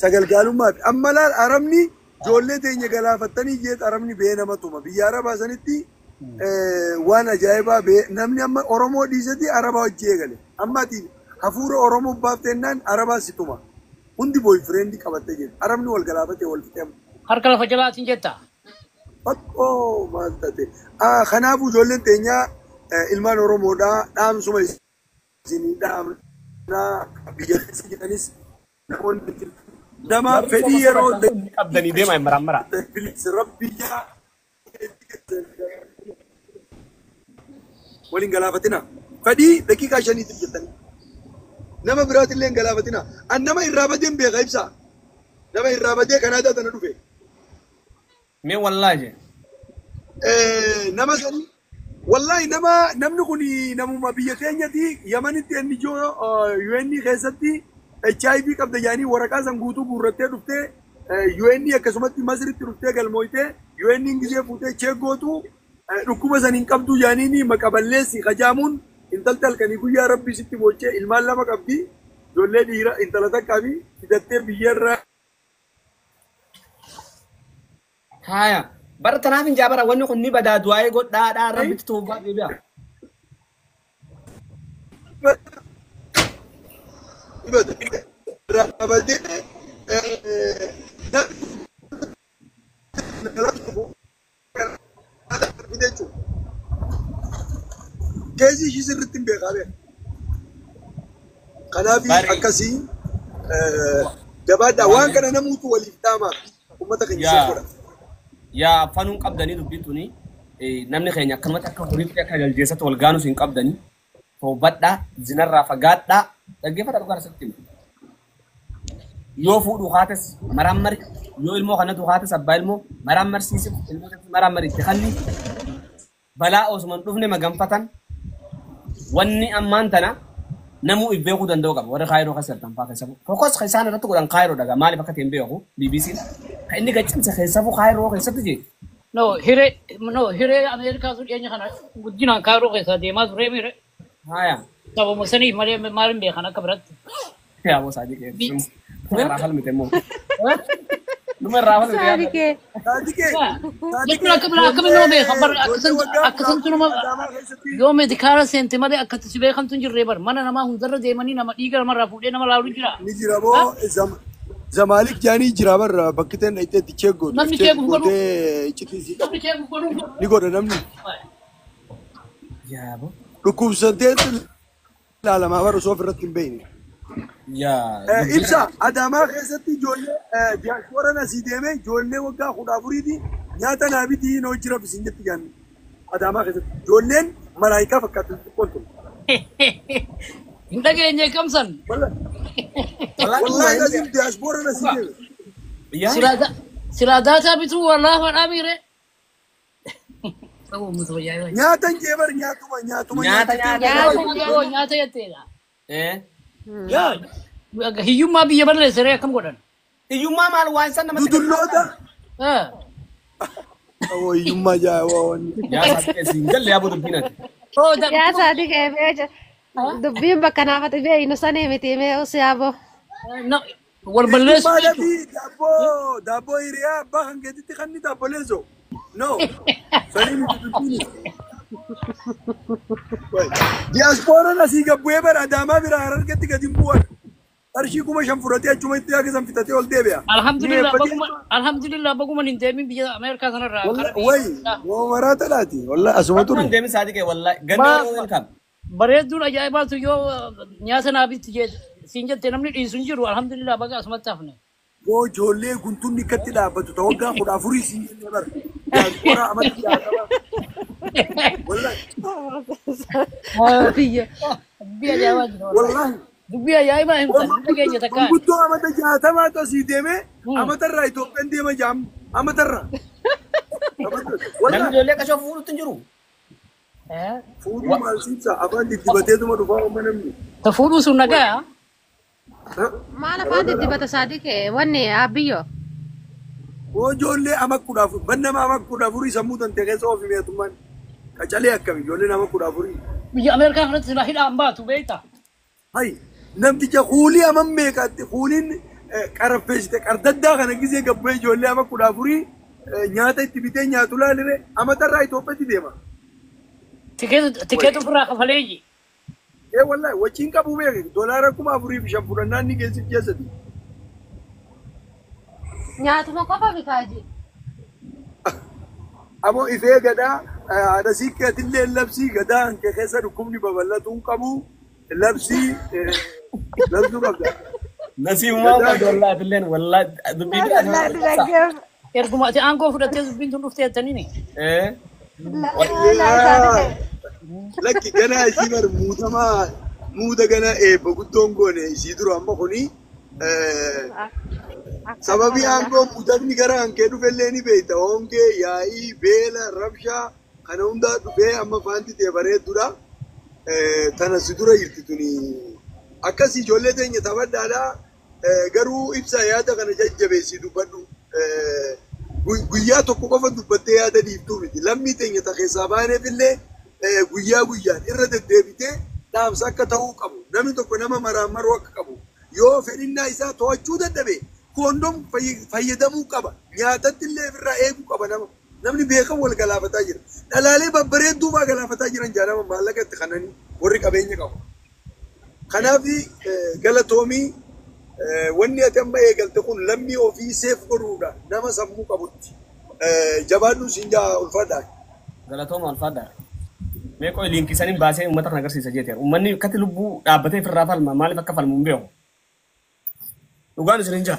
sagalgaalummaa fi amma laal arabni ijoollee teenya galaafattanii jeet arabni bee nama tuma biyya arabaa sanitti waan ajaa'ibaa bee namni amma Oromoo dhiisati arabaa hojii eegale amma ati hafuura Oromoo baafteennaan arabaa si tuma hundi booyfireendi qabattee jirti arabni wal galaafatee wal fixee amma. Harka lafa jalaatiin jetta. Fakkoo maal taate kanaafuu ijoolleen teenyaa ilmaan Oromoodhaa dhaamsuma isinii dhaamnaa biyya keessa jiranis namoonni nama Garuu fedhii sooma yeroo soba qabdanii deemaa hin maraan maraa. bilis rabbi jaa waliin galaafatina fedhii daqiiqaa shaniitiif jettanii nama biraatillee hin galaafatina an nama irraa badeen beeka ibsaa nama irraa badee Kanaadaa tana dhufe. Mee wallaahi jee. Nama sanii wallahi nama namni kun namuma biyya keenyati Yamanitti NGO UN keessatti HIV qabda jedhanii waraqaa san guutuu guurrattee dhuftee UN akkasumatti Masritti dhuftee galmooytee UN gisee fuutee cheeggootu dhukkuba san hin qabdu jedhanii maqa balleessi kajaamuun intalti halkanii guyyaa rabbii sitti boochee ilmaan lama qabdi ijoollee dhiira intala takkaa fi fidattee biyyarraa Haaya. Bara tanaaf hin jaabara wanni kun ni badaa du'aa'ee godhaadhaa rabbitti toofaa deebi'a. Raabadee Keezii ishii sirriitti hin beekaa beeka. Kanaaf Bari. akkasii gabaadhaa waan kana namuutu waliif dhaamaa uummata keenya Yaa. godha. Yaa fanuun qabdanii dubbii tuni. Namni keenya akkanumatti akka horiitti akka jaljeessatti wal gaanus hin qabdani. Toobadhaa, zinarraa fagaadhaa, dhaggeeffata dhugaa irratti hima. Yoo fuudhu haates maraan mari, yoo ilmoo kanatu haates abbaa ilmoo maraan marsiisif, ilmoo maraan mari itti kanni balaa osuma hin dhufne maganfatan. Wanni ammaan tana namuu if beekuu danda'u qaba. Warri Kaayiroo keessa jirtan fa'aa keessa focus kan isaan irratti godhan Kaayiroo dhagaa maaliif akka ta'e hin beeku. BBC'n kan inni gaccimse keessafuu Kaayiroo keessatti jee. No, hiree, no, hiree Ameerikaa sun dhiyeenya kana guddinaan Kaayiroo keessaa deemaa ture mire. Haaya. Sababuma saniif malee maal hin beekan akka biratti. Yaa boo saadii kee. Numa irraa falmite immoo. Numa irraa falmite yaa. Saadikee. Saadikee. Jechuun akka biraa akkamiin nama beekan bar akkasantu nama yoo meedikaala seente malee akkatti si beekamtu hin jirree bar mana namaa hundarra deemanii nama dhiiga namarraa fuudhee nama laalu jira. Ni jira boo Zamaalik jaanii jira barra bakki ta'e dhaqxee itti check gootu. Namni check godhu. Gootee iccitii sii qabu. Namni check godhu. Ni godha namni. Yaa boo. Dhukkubsatee ilaalamaa bara osoo ofirratti hin beekne. Yaa. Ibsa Adaamaa keessatti ijoollee diyaaspooraan asii deemee ijoollee waggaa 14ti nyaata naa bitii noo jira isin jetti jaanni. Adaamaa keessatti ijoolleen malaayikaa fakkaatu xixiqqoon tun. Hin dhageenye kamsan. Wallaahi asiin diyaaspooraan asii deeme. Yaa. Silaa daataa bituu wallaahi fadhaa miire. Nyaata hin jeebar nyaatuma nyaatuma. Nyaata nyaata. Nyaata nyaata jetteedha. Eh. Yaa Hiyyummaa biyya balleessere akkam godhan? Hiyyummaa maal waan san namatti. Dudulloota. Hiyyummaa jaawaa wanni. Yaa saadii siin galle yaa boo dubbiin ati. Yaa saadikee beeja. Dubbiin bakka naafati beeynu sanii miti mee usiyaaboo. Wal balleessu. Hiyyummaa dhabii daabboo daabboo hiriyaa abbaa kan keetitti kan ni daabboleessu. No. Sanii miti dubbiin. Diyaaspooraan asii gabbu'ee bara Adaamaa bira Harargetti gadi hin bu'an. Qarshii 5,000 fudhatee achuma itti yaakisan fitatee ol deebi'a. Alhamdulillah baguma alhamdulillah baguma hin deemin biyya Ameerikaa sanarraa. Wayi maraata laati. Wallahi asuma ture. Deemin saadii kee wallahi ganna yeroo welcome. Bareedduun ajaa'ibaatu yoo nyaata naa bitti siin jette namni dhiisu hin jiru alhamdulillah baga asumatti hafne. Yoo ijoollee guntunni akkatti dhaabbatu ta'u waggaa 14 siin jennee bara. Diyaaspoora amatti jaatama. Wallahi. Biyya. Dubbii ajaa'ibaa jira wallahi. Wallahi. Dubbii ajaa'ibaa himtan hin dhageenye takkaan. Manguddoo amata 60tu asii deemee amatarraa Itoophiyaan deema jaam amatarraa. Namni ijoollee qashoo fuudhutti hin jiru. Fuudhuu maal siibsa afaan diddibateetuma dhufaa uumma namni. Ta fuudhuu sun nagaa. Maal afaan diddibata saadikee wanni abbiyyoo. Hoo ijoollee ama 14 bannama ama 14 sammuu tante keessa ofi meetummaan qacalee akkami ijoolleen ama 14. Biyya Ameerikaa kanatti silaa hidhaan baatu beektaa? Hay namticha kuulii ama meeqaatti kuuliin qaraffeessite qardaddaa kana gisee gabbee ijoollee ama 14 nyaata itti bitee nyaatu laalire amatarraa Itoophiyaatti deema. Tikeet ofirraa kafaleeyyi. Ee wallahi wachiin qabu beeke doolaara 4,500 fudhannaan ni geessif keessatti. Nyaatuma qofa bitaaji. Amoo ifee gadaa haadha siiqqeetillee labsii gadaa hanqee keessa dhukkubni babal'atuu hin qabu labsii labsuu qabda. Nasiibummaa qabdu wallahi atilleen wallahi dubbii biraa. Erguma ati aangoo fudhattee dubbiin tun dhuftee jettaniini. Eh. Lakki ganaa isii bar muutamaa muuda ganaa eebba guddoon goone isii dura amma kuni sababii aangoo muudamni gara hankee dhufellee ni beekta hongee yaa'ii beela rabshaa kana hundaa dhufee amma faanti ta'e bareeddudha. Tana si dura jirti tuni akkas ijoollee teenya taphadhaadha garuu ibsa yaada kana jajjabeessii dubbadhu. Guyyaa tokko qofa dubbattee yaada dhiiftuu miti lammii teenya ta keessaa baaneef illee guyyaa guyyaan irra deddeebitee dhaamsa akka ta'uu qabu namni tokko nama maraan maruu akka qabu yoo fedhinnaa isaa to'achuu dadhabe koondom fayyadamuu qaba nyaatatti illee ofirraa eeguu qaba nama namni beekan wal galaafataa jira dhalaalee babbareedduu fa'aa galaafataa jiran jaalama maallaqa itti kananii warri qabeenya qabu. Kanaaf galatoomii wanni ati amma eegalte kun lammii ofii seef godhuudha nama sammuu qabutti jabaadhu siin jaa ulfaadhaa. Galatooma ulfaadhaa. Mee qoy liinkii saniin baasee uummata kana agarsiisa jeeteera. Uummanni akkatti lubbuu dhaabbatee ofirraa falma maaliif akka falmu hin beeku. Dhugaan isin hin jira.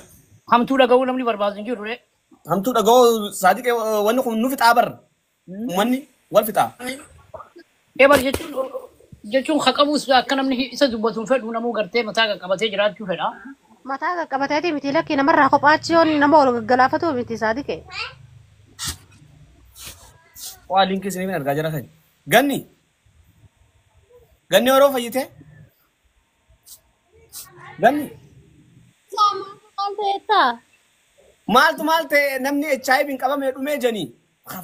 Hamtuu dhaga'uu namni barbaadu hin jiru. Hamtuu dhaga'uu saadiqee wanni kun nufi xaabarra. Uummanni Wal fixaa. Ebar jechuun haqabuus akka namni isa dubbatu hin fedhu namuu gartee mataa qaqqabatee jiraachuu fedha. Mataa qaqqabateeti miti lakki namarraa kophaachi yoon nama ol gaggalaafatu miti saadiqe. Waa linkii isinii argaa jira kan. Ganni. Ganni yeroo fayyite. Ganni. Maal ta'eettaa? Maaltu maal ta'e namni HIV hin qabame dhumee janii.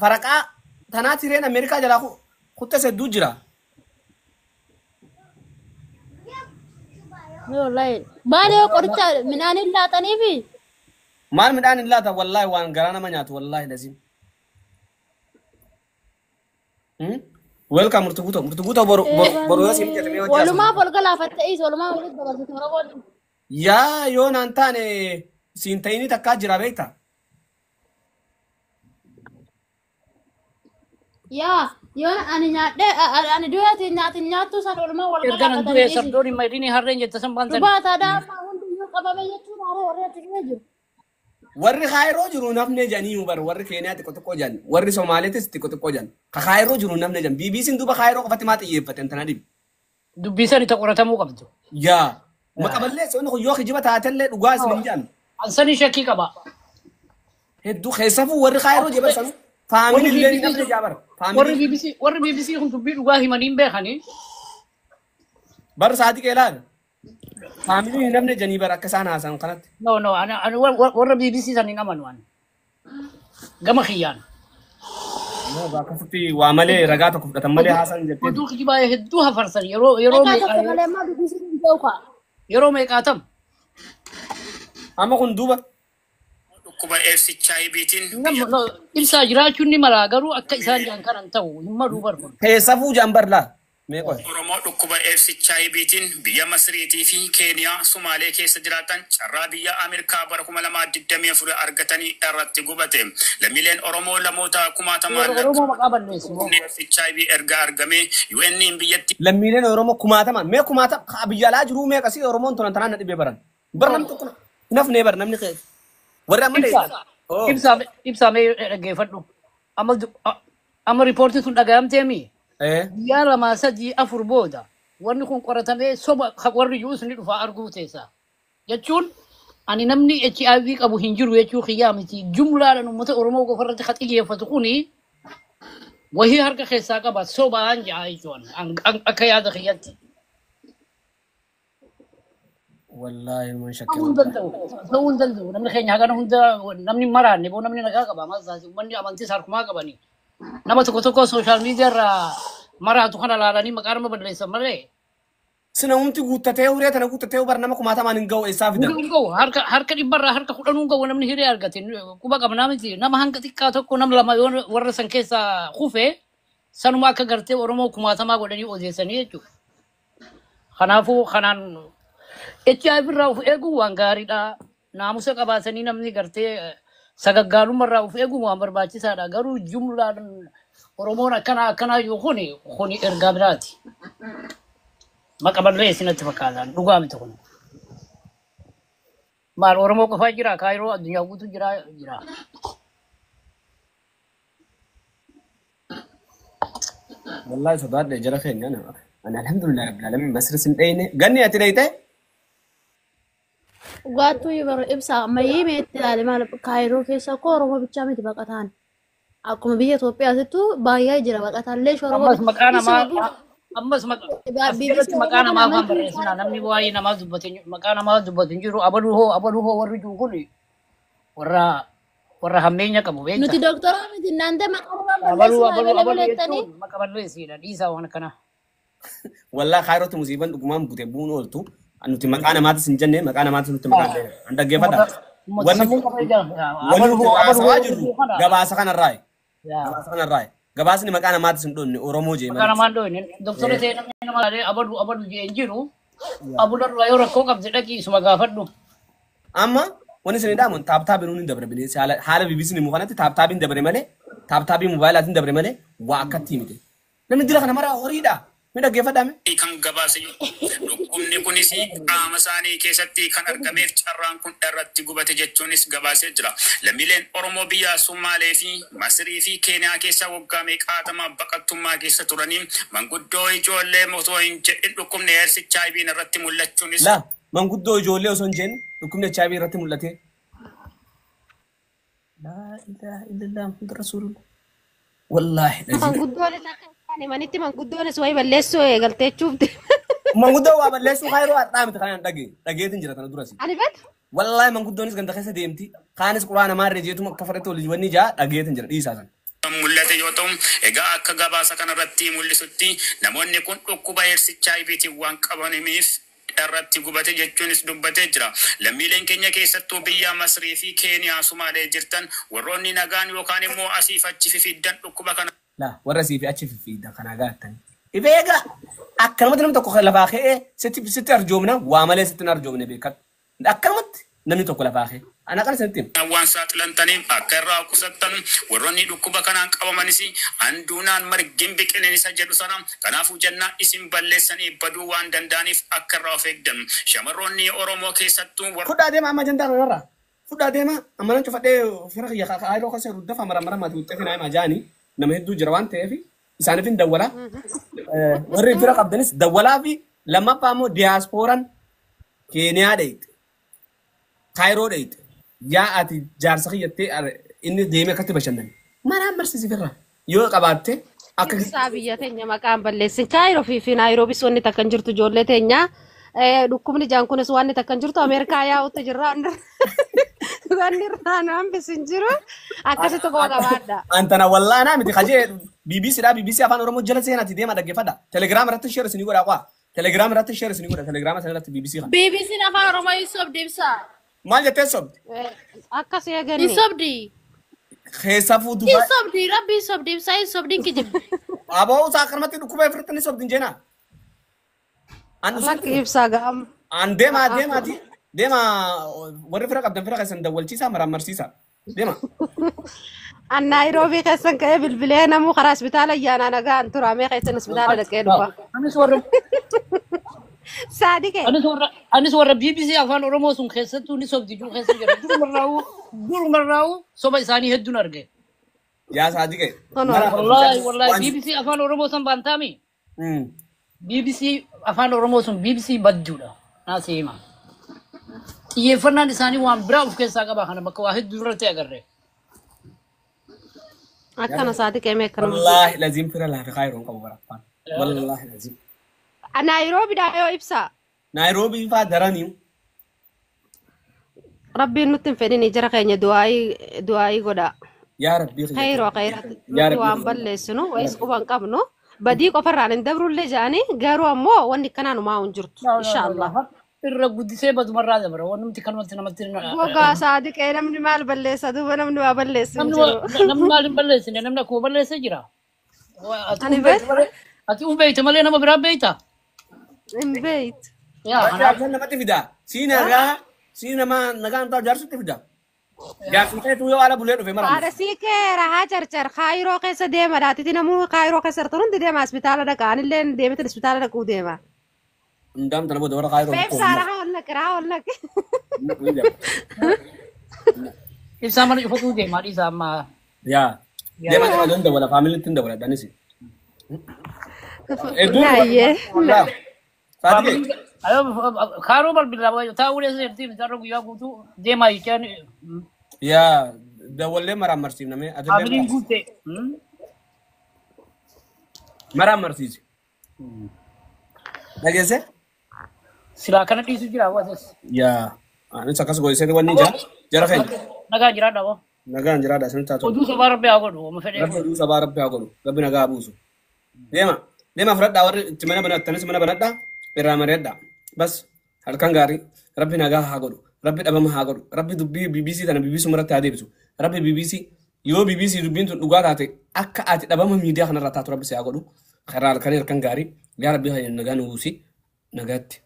Faraqaa tanaa tireen Ameerikaa jalaa kuttes hedduu jira. Wallahi. Maal yoo qoricha midhaan hin laataniifi? Maal midhaan hin laatan wallaahi waan garaa nama nyaatu wallaahi lazim. Welcome murtu guuto murtu guuto boru boru yoo siin jedhamee hojii Walumaa wal galaafatte is walumaa walitti dabarsite Oromoon. Yaa yoo naan taane siin ta'ini takkaa jira beekta. Yaa yoo ani nyaadhee ani du'eeti nyaati nyaattu san walumaa wal Erga nan du'ee galaafatanii isi. sardoon hin maydini harreen jette san baantan. Dhugaa daa'ima hundiyyuu qabame jechuun haree warri achi keessa jiru. Warri Kaayiroo jiru nafne jedhanii bar warri Keeniyaa xiqqoo xiqqoo jedhan warri Somaaliitis xiqqoo xiqqoo jedhan ka Kaayiroo jiru nafne jedhan BBC'n duuba Kaayiroo qofatti maa xiyyeeffate tana dhibi. Dubbii sani ta qoratamuu qabdu. Yaa maqaballee inni kun yoo kijiba taatellee dhugaa isin hin jedhan. Ansani shakkii qaba. Hedduu keessafuu warri Kaayiroo jiran sanu faamilii illee ni nafne jaa bara. Warri Faamilii BBC warri BBC kun dubbii dhugaa himanii hin beekanii. bar sa'aatii qeelaadha. Faamilii hin nafne jedhanii bara akka isaan haasan kanatti. No no ani ani warra BBC san hin amanu ani. Gama kiyyaan. Akkasitti waa malee ragaa tokko fudhatan malee haasan jettee. Oduu kijibaa hedduu hafarsan yeroo yeroo Ragaa tokko meeqaa malee ammaa dubbisuun hin ta'u kaa. yeroo meeqaatam. Amma kun duuba Dhukkuba AIDS HIVtiin biyya Ibsaa jiraachuun ni mala garuu akka isaan jedhan kanan ta'u hin maluu bar kun. keessafuu jaan bar laa. Meeqa? Oromoo dhukkuba AIDS HIVtiin biyya Masriitii fi Keeniyaa Sumaalee keessa jiraatan carraa biyya Ameerikaa bara 2024 argatanii irratti gubate. Lammiileen Oromoo lamoota kumaatamaan Warra Oromoo maqaa balleessu. lakkoofni AIDS HIV erga argame UN'n biyyatti Lammiileen Oromoo kumaatamaan mee kumaatama biyya alaa jiruu meeqa si Oromoon tunan tanaan na dhibee baran. Bar namni tokko hin hafnee bar namni keessa. Warri amma Ibsaa ibsaa ibsaa mee dhaggeeffadhu. Amma amma riipoortiin sun dhagayamteemi. Guyyaa lama sadii afur booda wanni kun qoratamee soba warri jiruus ni dhufa arguu teessa. Jechuun ani namni HIV qabu hin jiru jechuu kiyyaa miti. Jumlaadhaan uummata Oromoo qofa irratti kan xiyyeeffatu kuni wahii harka keessaa qaba sobaan ja'a jechuun akka yaada kiyyatti. Wallaahi man shakkii. Ta'uu hin danda'u. Ta'uu hin danda'u. Namni keenya hagana hunda namni hin maraanne boo namni nagaa qaba. Maal taasi uummanni amantii harkumaa qabani. Nama tokko tokko sooshaal miidiyaa irraa maraatu kana laalanii maqaa nama balleessan malee. Sinamumti guuttatee huree tana guuttatee bar nama kumaatamaan hin ga'u eessaa fidan. Hin ga'u harka harka dhibbarraa harka kudhanuu hin ga'u namni hiree argate quba qabnaa miti nama hanga xiqqaa tokko nam lama yoo warra san keessaa kufe sanuma akka gartee Oromoo kumaatamaa godhanii odeessanii jechuudha. Kanaafuu kanaan HIV irraa of eeguun waan gaariidha. Naamusa qabaatanii namni gartee sagaggaalummaa irraa of eeguun waan barbaachisaadha. Garuu jumlaan Oromoon akkanaa akkanaa jiru kuni kuni ergaa biraati. Maqa balleessi natti fakkaatan dhugaa miti kun. Maal Oromoo qofaa jira Kaayiroo addunyaa guutuu jira jira. Wallaahi sodaadhe jara keenya ani alhamdulillah rabbil alamin masri sin dheyne ganni ati dheyte Dhugaattuu yeroo ibsaa ammayyee meetti ilaale maal Kaayiroo keessa koo Oromoo bichaa miti baqataan. Akkuma biyya Itoophiyaatittuu baay'ee jira baqataan leeshu Oromoo Ammas maqaa namaa isuma ammas as BBC jalatti maqaa Oromoo namaa kana afaan amantii barreessinaa namni waa'ee namaa dubbate maqaa namaa dubbatu hin jiru abaluu hoo abaluu hoo warri jiru kun warra warra hammeenya qabu beekta. Nuti doktora miti naante maqaa namaa Abaluu balleessinaa abaluu malee abaluu bulettanii. jechuun maqa balleessiidha dhiisaa waan akkanaa. Wallaahi Kaayirootti musiiban dhugumaan bute bu'uun ooltu nuti maqaa namaatis hin jenne maqaa namaatis nuti maqaa hin jenne an dhaggeeffadha. Uummata Wanni sammuu qaba ijaa wanni abaluu nuti hoo abaluu haasawaa hoo warri jirru jiru kana. gabaasa kanarraayi. Yaa. Gabaasa kanarraayi. Gabaasni maqaa namaatis hin dhoonne Oromoo jee Maqaa malee. namaan dhoone doktora ta'e namni nama ilaalee abaluu abaluu jee hin jiru. Abularraa yoo rakkoo qabde dhaqii isuma gaafadhu. Amma wanni isin dhaamu taaptaabiin hin dabre bineensi haala haala BBC'n himu kanatti taaptaabiin dabre malee taaptaabii mobaayilaatiin dabre malee waa akkatti himite. Namni dira kana maraa horiidha. Mi dhaggeeffadhaame. Kan gabaase yoo dhukkubni kunis qaama isaanii keessatti kan argameef carraan kun irratti gubate jechuunis gabaasee jira. Lammiileen Oromoo biyya Sumaalee fi Masirii fi Keeniyaa keessa waggaa meeqaatama baqattummaa keessa turanii manguddoo ijoollee osoo hin jedhin dhukkubni AIDS HIV irratti mul'achuunis Laa, manguddoo ijoollee osoo hin jenne dhukkubni HIV irratti mul'ate. Laa ilaaha illallah Muhammad Rasuulullah. Wallaahi dhazi. Manguddoonis akka isaan himanitti manguddoonis wayi balleessuu eegaltee jechuuf deema. Manguddoo waa balleessuu kaayiroo hadhaa miti kanaan dhagee dhageetiin jira tana durasi. Ani bad Wallaahi manguddoonis ganda keessa deemti. Kaanis quraana maarree jeetuma akka fedhatti waliin wanni jaa dhageetiin jira dhiisaa sana. Kan mul'ate yoo ta'u, egaa akka gabaasa kanarratti mul'isutti namoonni kun dhukkuba AIDS HIVtiin waan qabaniif irratti gubate jechuunis dubbatee jira. Lammiileen keenya keessattuu biyya Masrii fi Keeniyaa Sumaalee jirtan warroonni nagaan yookaan immoo asiif achi fifiddan dhukkuba kana Laa, warra asii fi achi fiffiiddan kanaa gaattan. Ifeega akkanumatti namni tokko lafaa ka'ee sitti arjoomna waa malee sitti hin arjoomne beekadhu. Akkanumatti namni tokko lafaa ka'e. Ana kana sitti hima. Waan saaxilantaniif akka irraa qusattan warroonni dhukkuba kanaan qabamanis anduunaan margin biqilin isa jedhu sana kanaafuu jennaa isin balleessanii baduu waan danda'aniif akka irraa of eegdan shamarroonni Oromoo keessattuu Fudhaa deema amma ajandaa kanarraa. Fudhaa deema amma nan cufadhee fira kiyya kaayiroo keessa jiru dafa mara mara maatii wuxxee finaa himaa jaanii nama hedduu jira waan ta'eef isaaniif hin dawwalaa. Warri fira qabdanis dawwalaa fi lammaffaa immoo diyaasporaan Keeniyaa dhayite. Kaayiroo dhayite. Yaa ati jaarsa kiyyattee inni deemee akkatti bashannane. Maraan marsiisi firra. Yoo qabaatte akka Ibsaa biyya teenya maqaan balleessin. Kaayiroo fi Naayiroobiis wanni takka hin jirtu ijoollee teenya. Dhukkubni ijaan kunis wanni takka hin jirtu Ameerikaa yaa'utti jirra. Wanni irraa nu hambisu hin jiru. Akkasitti quba qabaadha. Antana wallaanaa miti kajee BBC dha BBC afaan Oromoo jala seenaati deema dhaggeeffadha. Telegram irratti share isinii godha qaa. Telegram irratti share isinii godha. Telegram sana irratti BBC kana. BBC'n afaan Oromoo hin sobdi ibsa. Maal jettee sobdi? Akkas Hin eeganni. sobdi. Keessafuu Hin Dubaay. sobdi rabbi hin sobdi ibsa hin sobdi hin kijibdi. Aboo isaa akkanumatti dhukkuba ofirratti ni sobdi hin jeenaa. An Lakki ibsaa ga'am. An deemaa deemaati. Deema warri fira qabdan fira keessan dawwalchiisaa maraammarsiisaa. Deema. An Naayiroobii keessan ka'ee bilbilee namuu karaa isbitaala ayyaanaa nagaan turamee keessan isbitaala dhaqee dhufa. Anis warra Saadiqee. Anis warra BBC afaan Oromoo sun keessattuu ni sobdi jiru keessa jira. Durumarraa'uu soba isaanii hedduun arge. Yaa Saadiqee. Wallaahi wallaahi BBC afaan Oromoo sun baantaami. BBC afaan Oromoo sun BBC badduudha. Naasii hima. Xiyyeeffannaan isaanii waan biraa of keessaa qaba kana bakka waa hedduu irratti agarre. Akkana Saadiqee mee akkanuma. Wallaahi laziim fira laafi kaayiroon qabu baraffaan. Wallaahi laziim. Naayiroobiidhaa yoo ibsaa. Naayiroobii faa daraniyu. Rabbiin nutti hin fedhin jara keenya du'aayii godha. Yaa Rabbii kiyya. Khayroo khayraatti Yaa nuti Rabbii waan kiyya. balleessinu wayis quba hin qabnu. Badii qofarraan hin dabrullee jedhanii garuu ammoo wanni akkanaa numaa hin jirtu. Inshaallah. Irra guddisee badumarraa dabra. Wanti kanumatti namatti Gogaa Saadiqee namni maal balleessa duuba namni waa balleessu hin jiru. Namni maal hin balleessine namni akkuma balleessee jira. Ani beektu Ati uf beekte malee nama biraa beekta. Hin beektu. Yaa kanaaf Jaarsan namatti fida. Sii nagaa sii nama nagaan ta'u jaarsutti fida. Jaarsun keetuu yoo ala bulee dhufe mara. Haadha sii kee rahaa carcar kaayiroo keessa deema daatiti namuu kaayiroo keessa jirtan hundi deema isbitaala dhaqa anillee deemetin isbitaala dhaquu deema. Hundaam tana booda warra kaayiroo. Beebsaa rahaa ol naqe rahaa ol naqe. Ibsaa mana cufatuu deemaa dhiisa amma. Yaa. Deema deema don dawala faamiliitti hin dawala dhanis. Naayyee. Saadiqee. Kaaroo balbilaa taa'uu dheessa jirti misarra guyyaa guutuu deemaa jechaan Yaa dawallee maraan marsiifname. faamiliin guutte. Maraan marsiisi. Dhageesse? Silaa kana dhiisu jira hawaasas. Yaa. Anis akkas goisee wanni jaa jara keenya. Nagaa jiraadha boo. Nagaan jiraadha isinitti haa tolu. Oduu sobaa rabbi haa godhu. Oma fedhee. Rabbi oduu sabaa rabbi haa godhu. Rabbi nagaa haa buusu. Deema. Deema fudhadhaa warri itti mana banattanis mana banadhaa irraa mari'adhaa. Bas halkan gaarii rabbi nagaa haa godhu. Rabbi dhabama haa godhu. Rabbi dubbii BBC tana BBC irratti haa deebisu. Rabbi BBC yoo BBC dubbiin tun dhugaa taate akka ati dhabama miidiyaa kanarraa taatu rabbi si haa godhu. Karaa halkanii halkan gaarii yaa rabbi nagaa nu buusi nagaatti.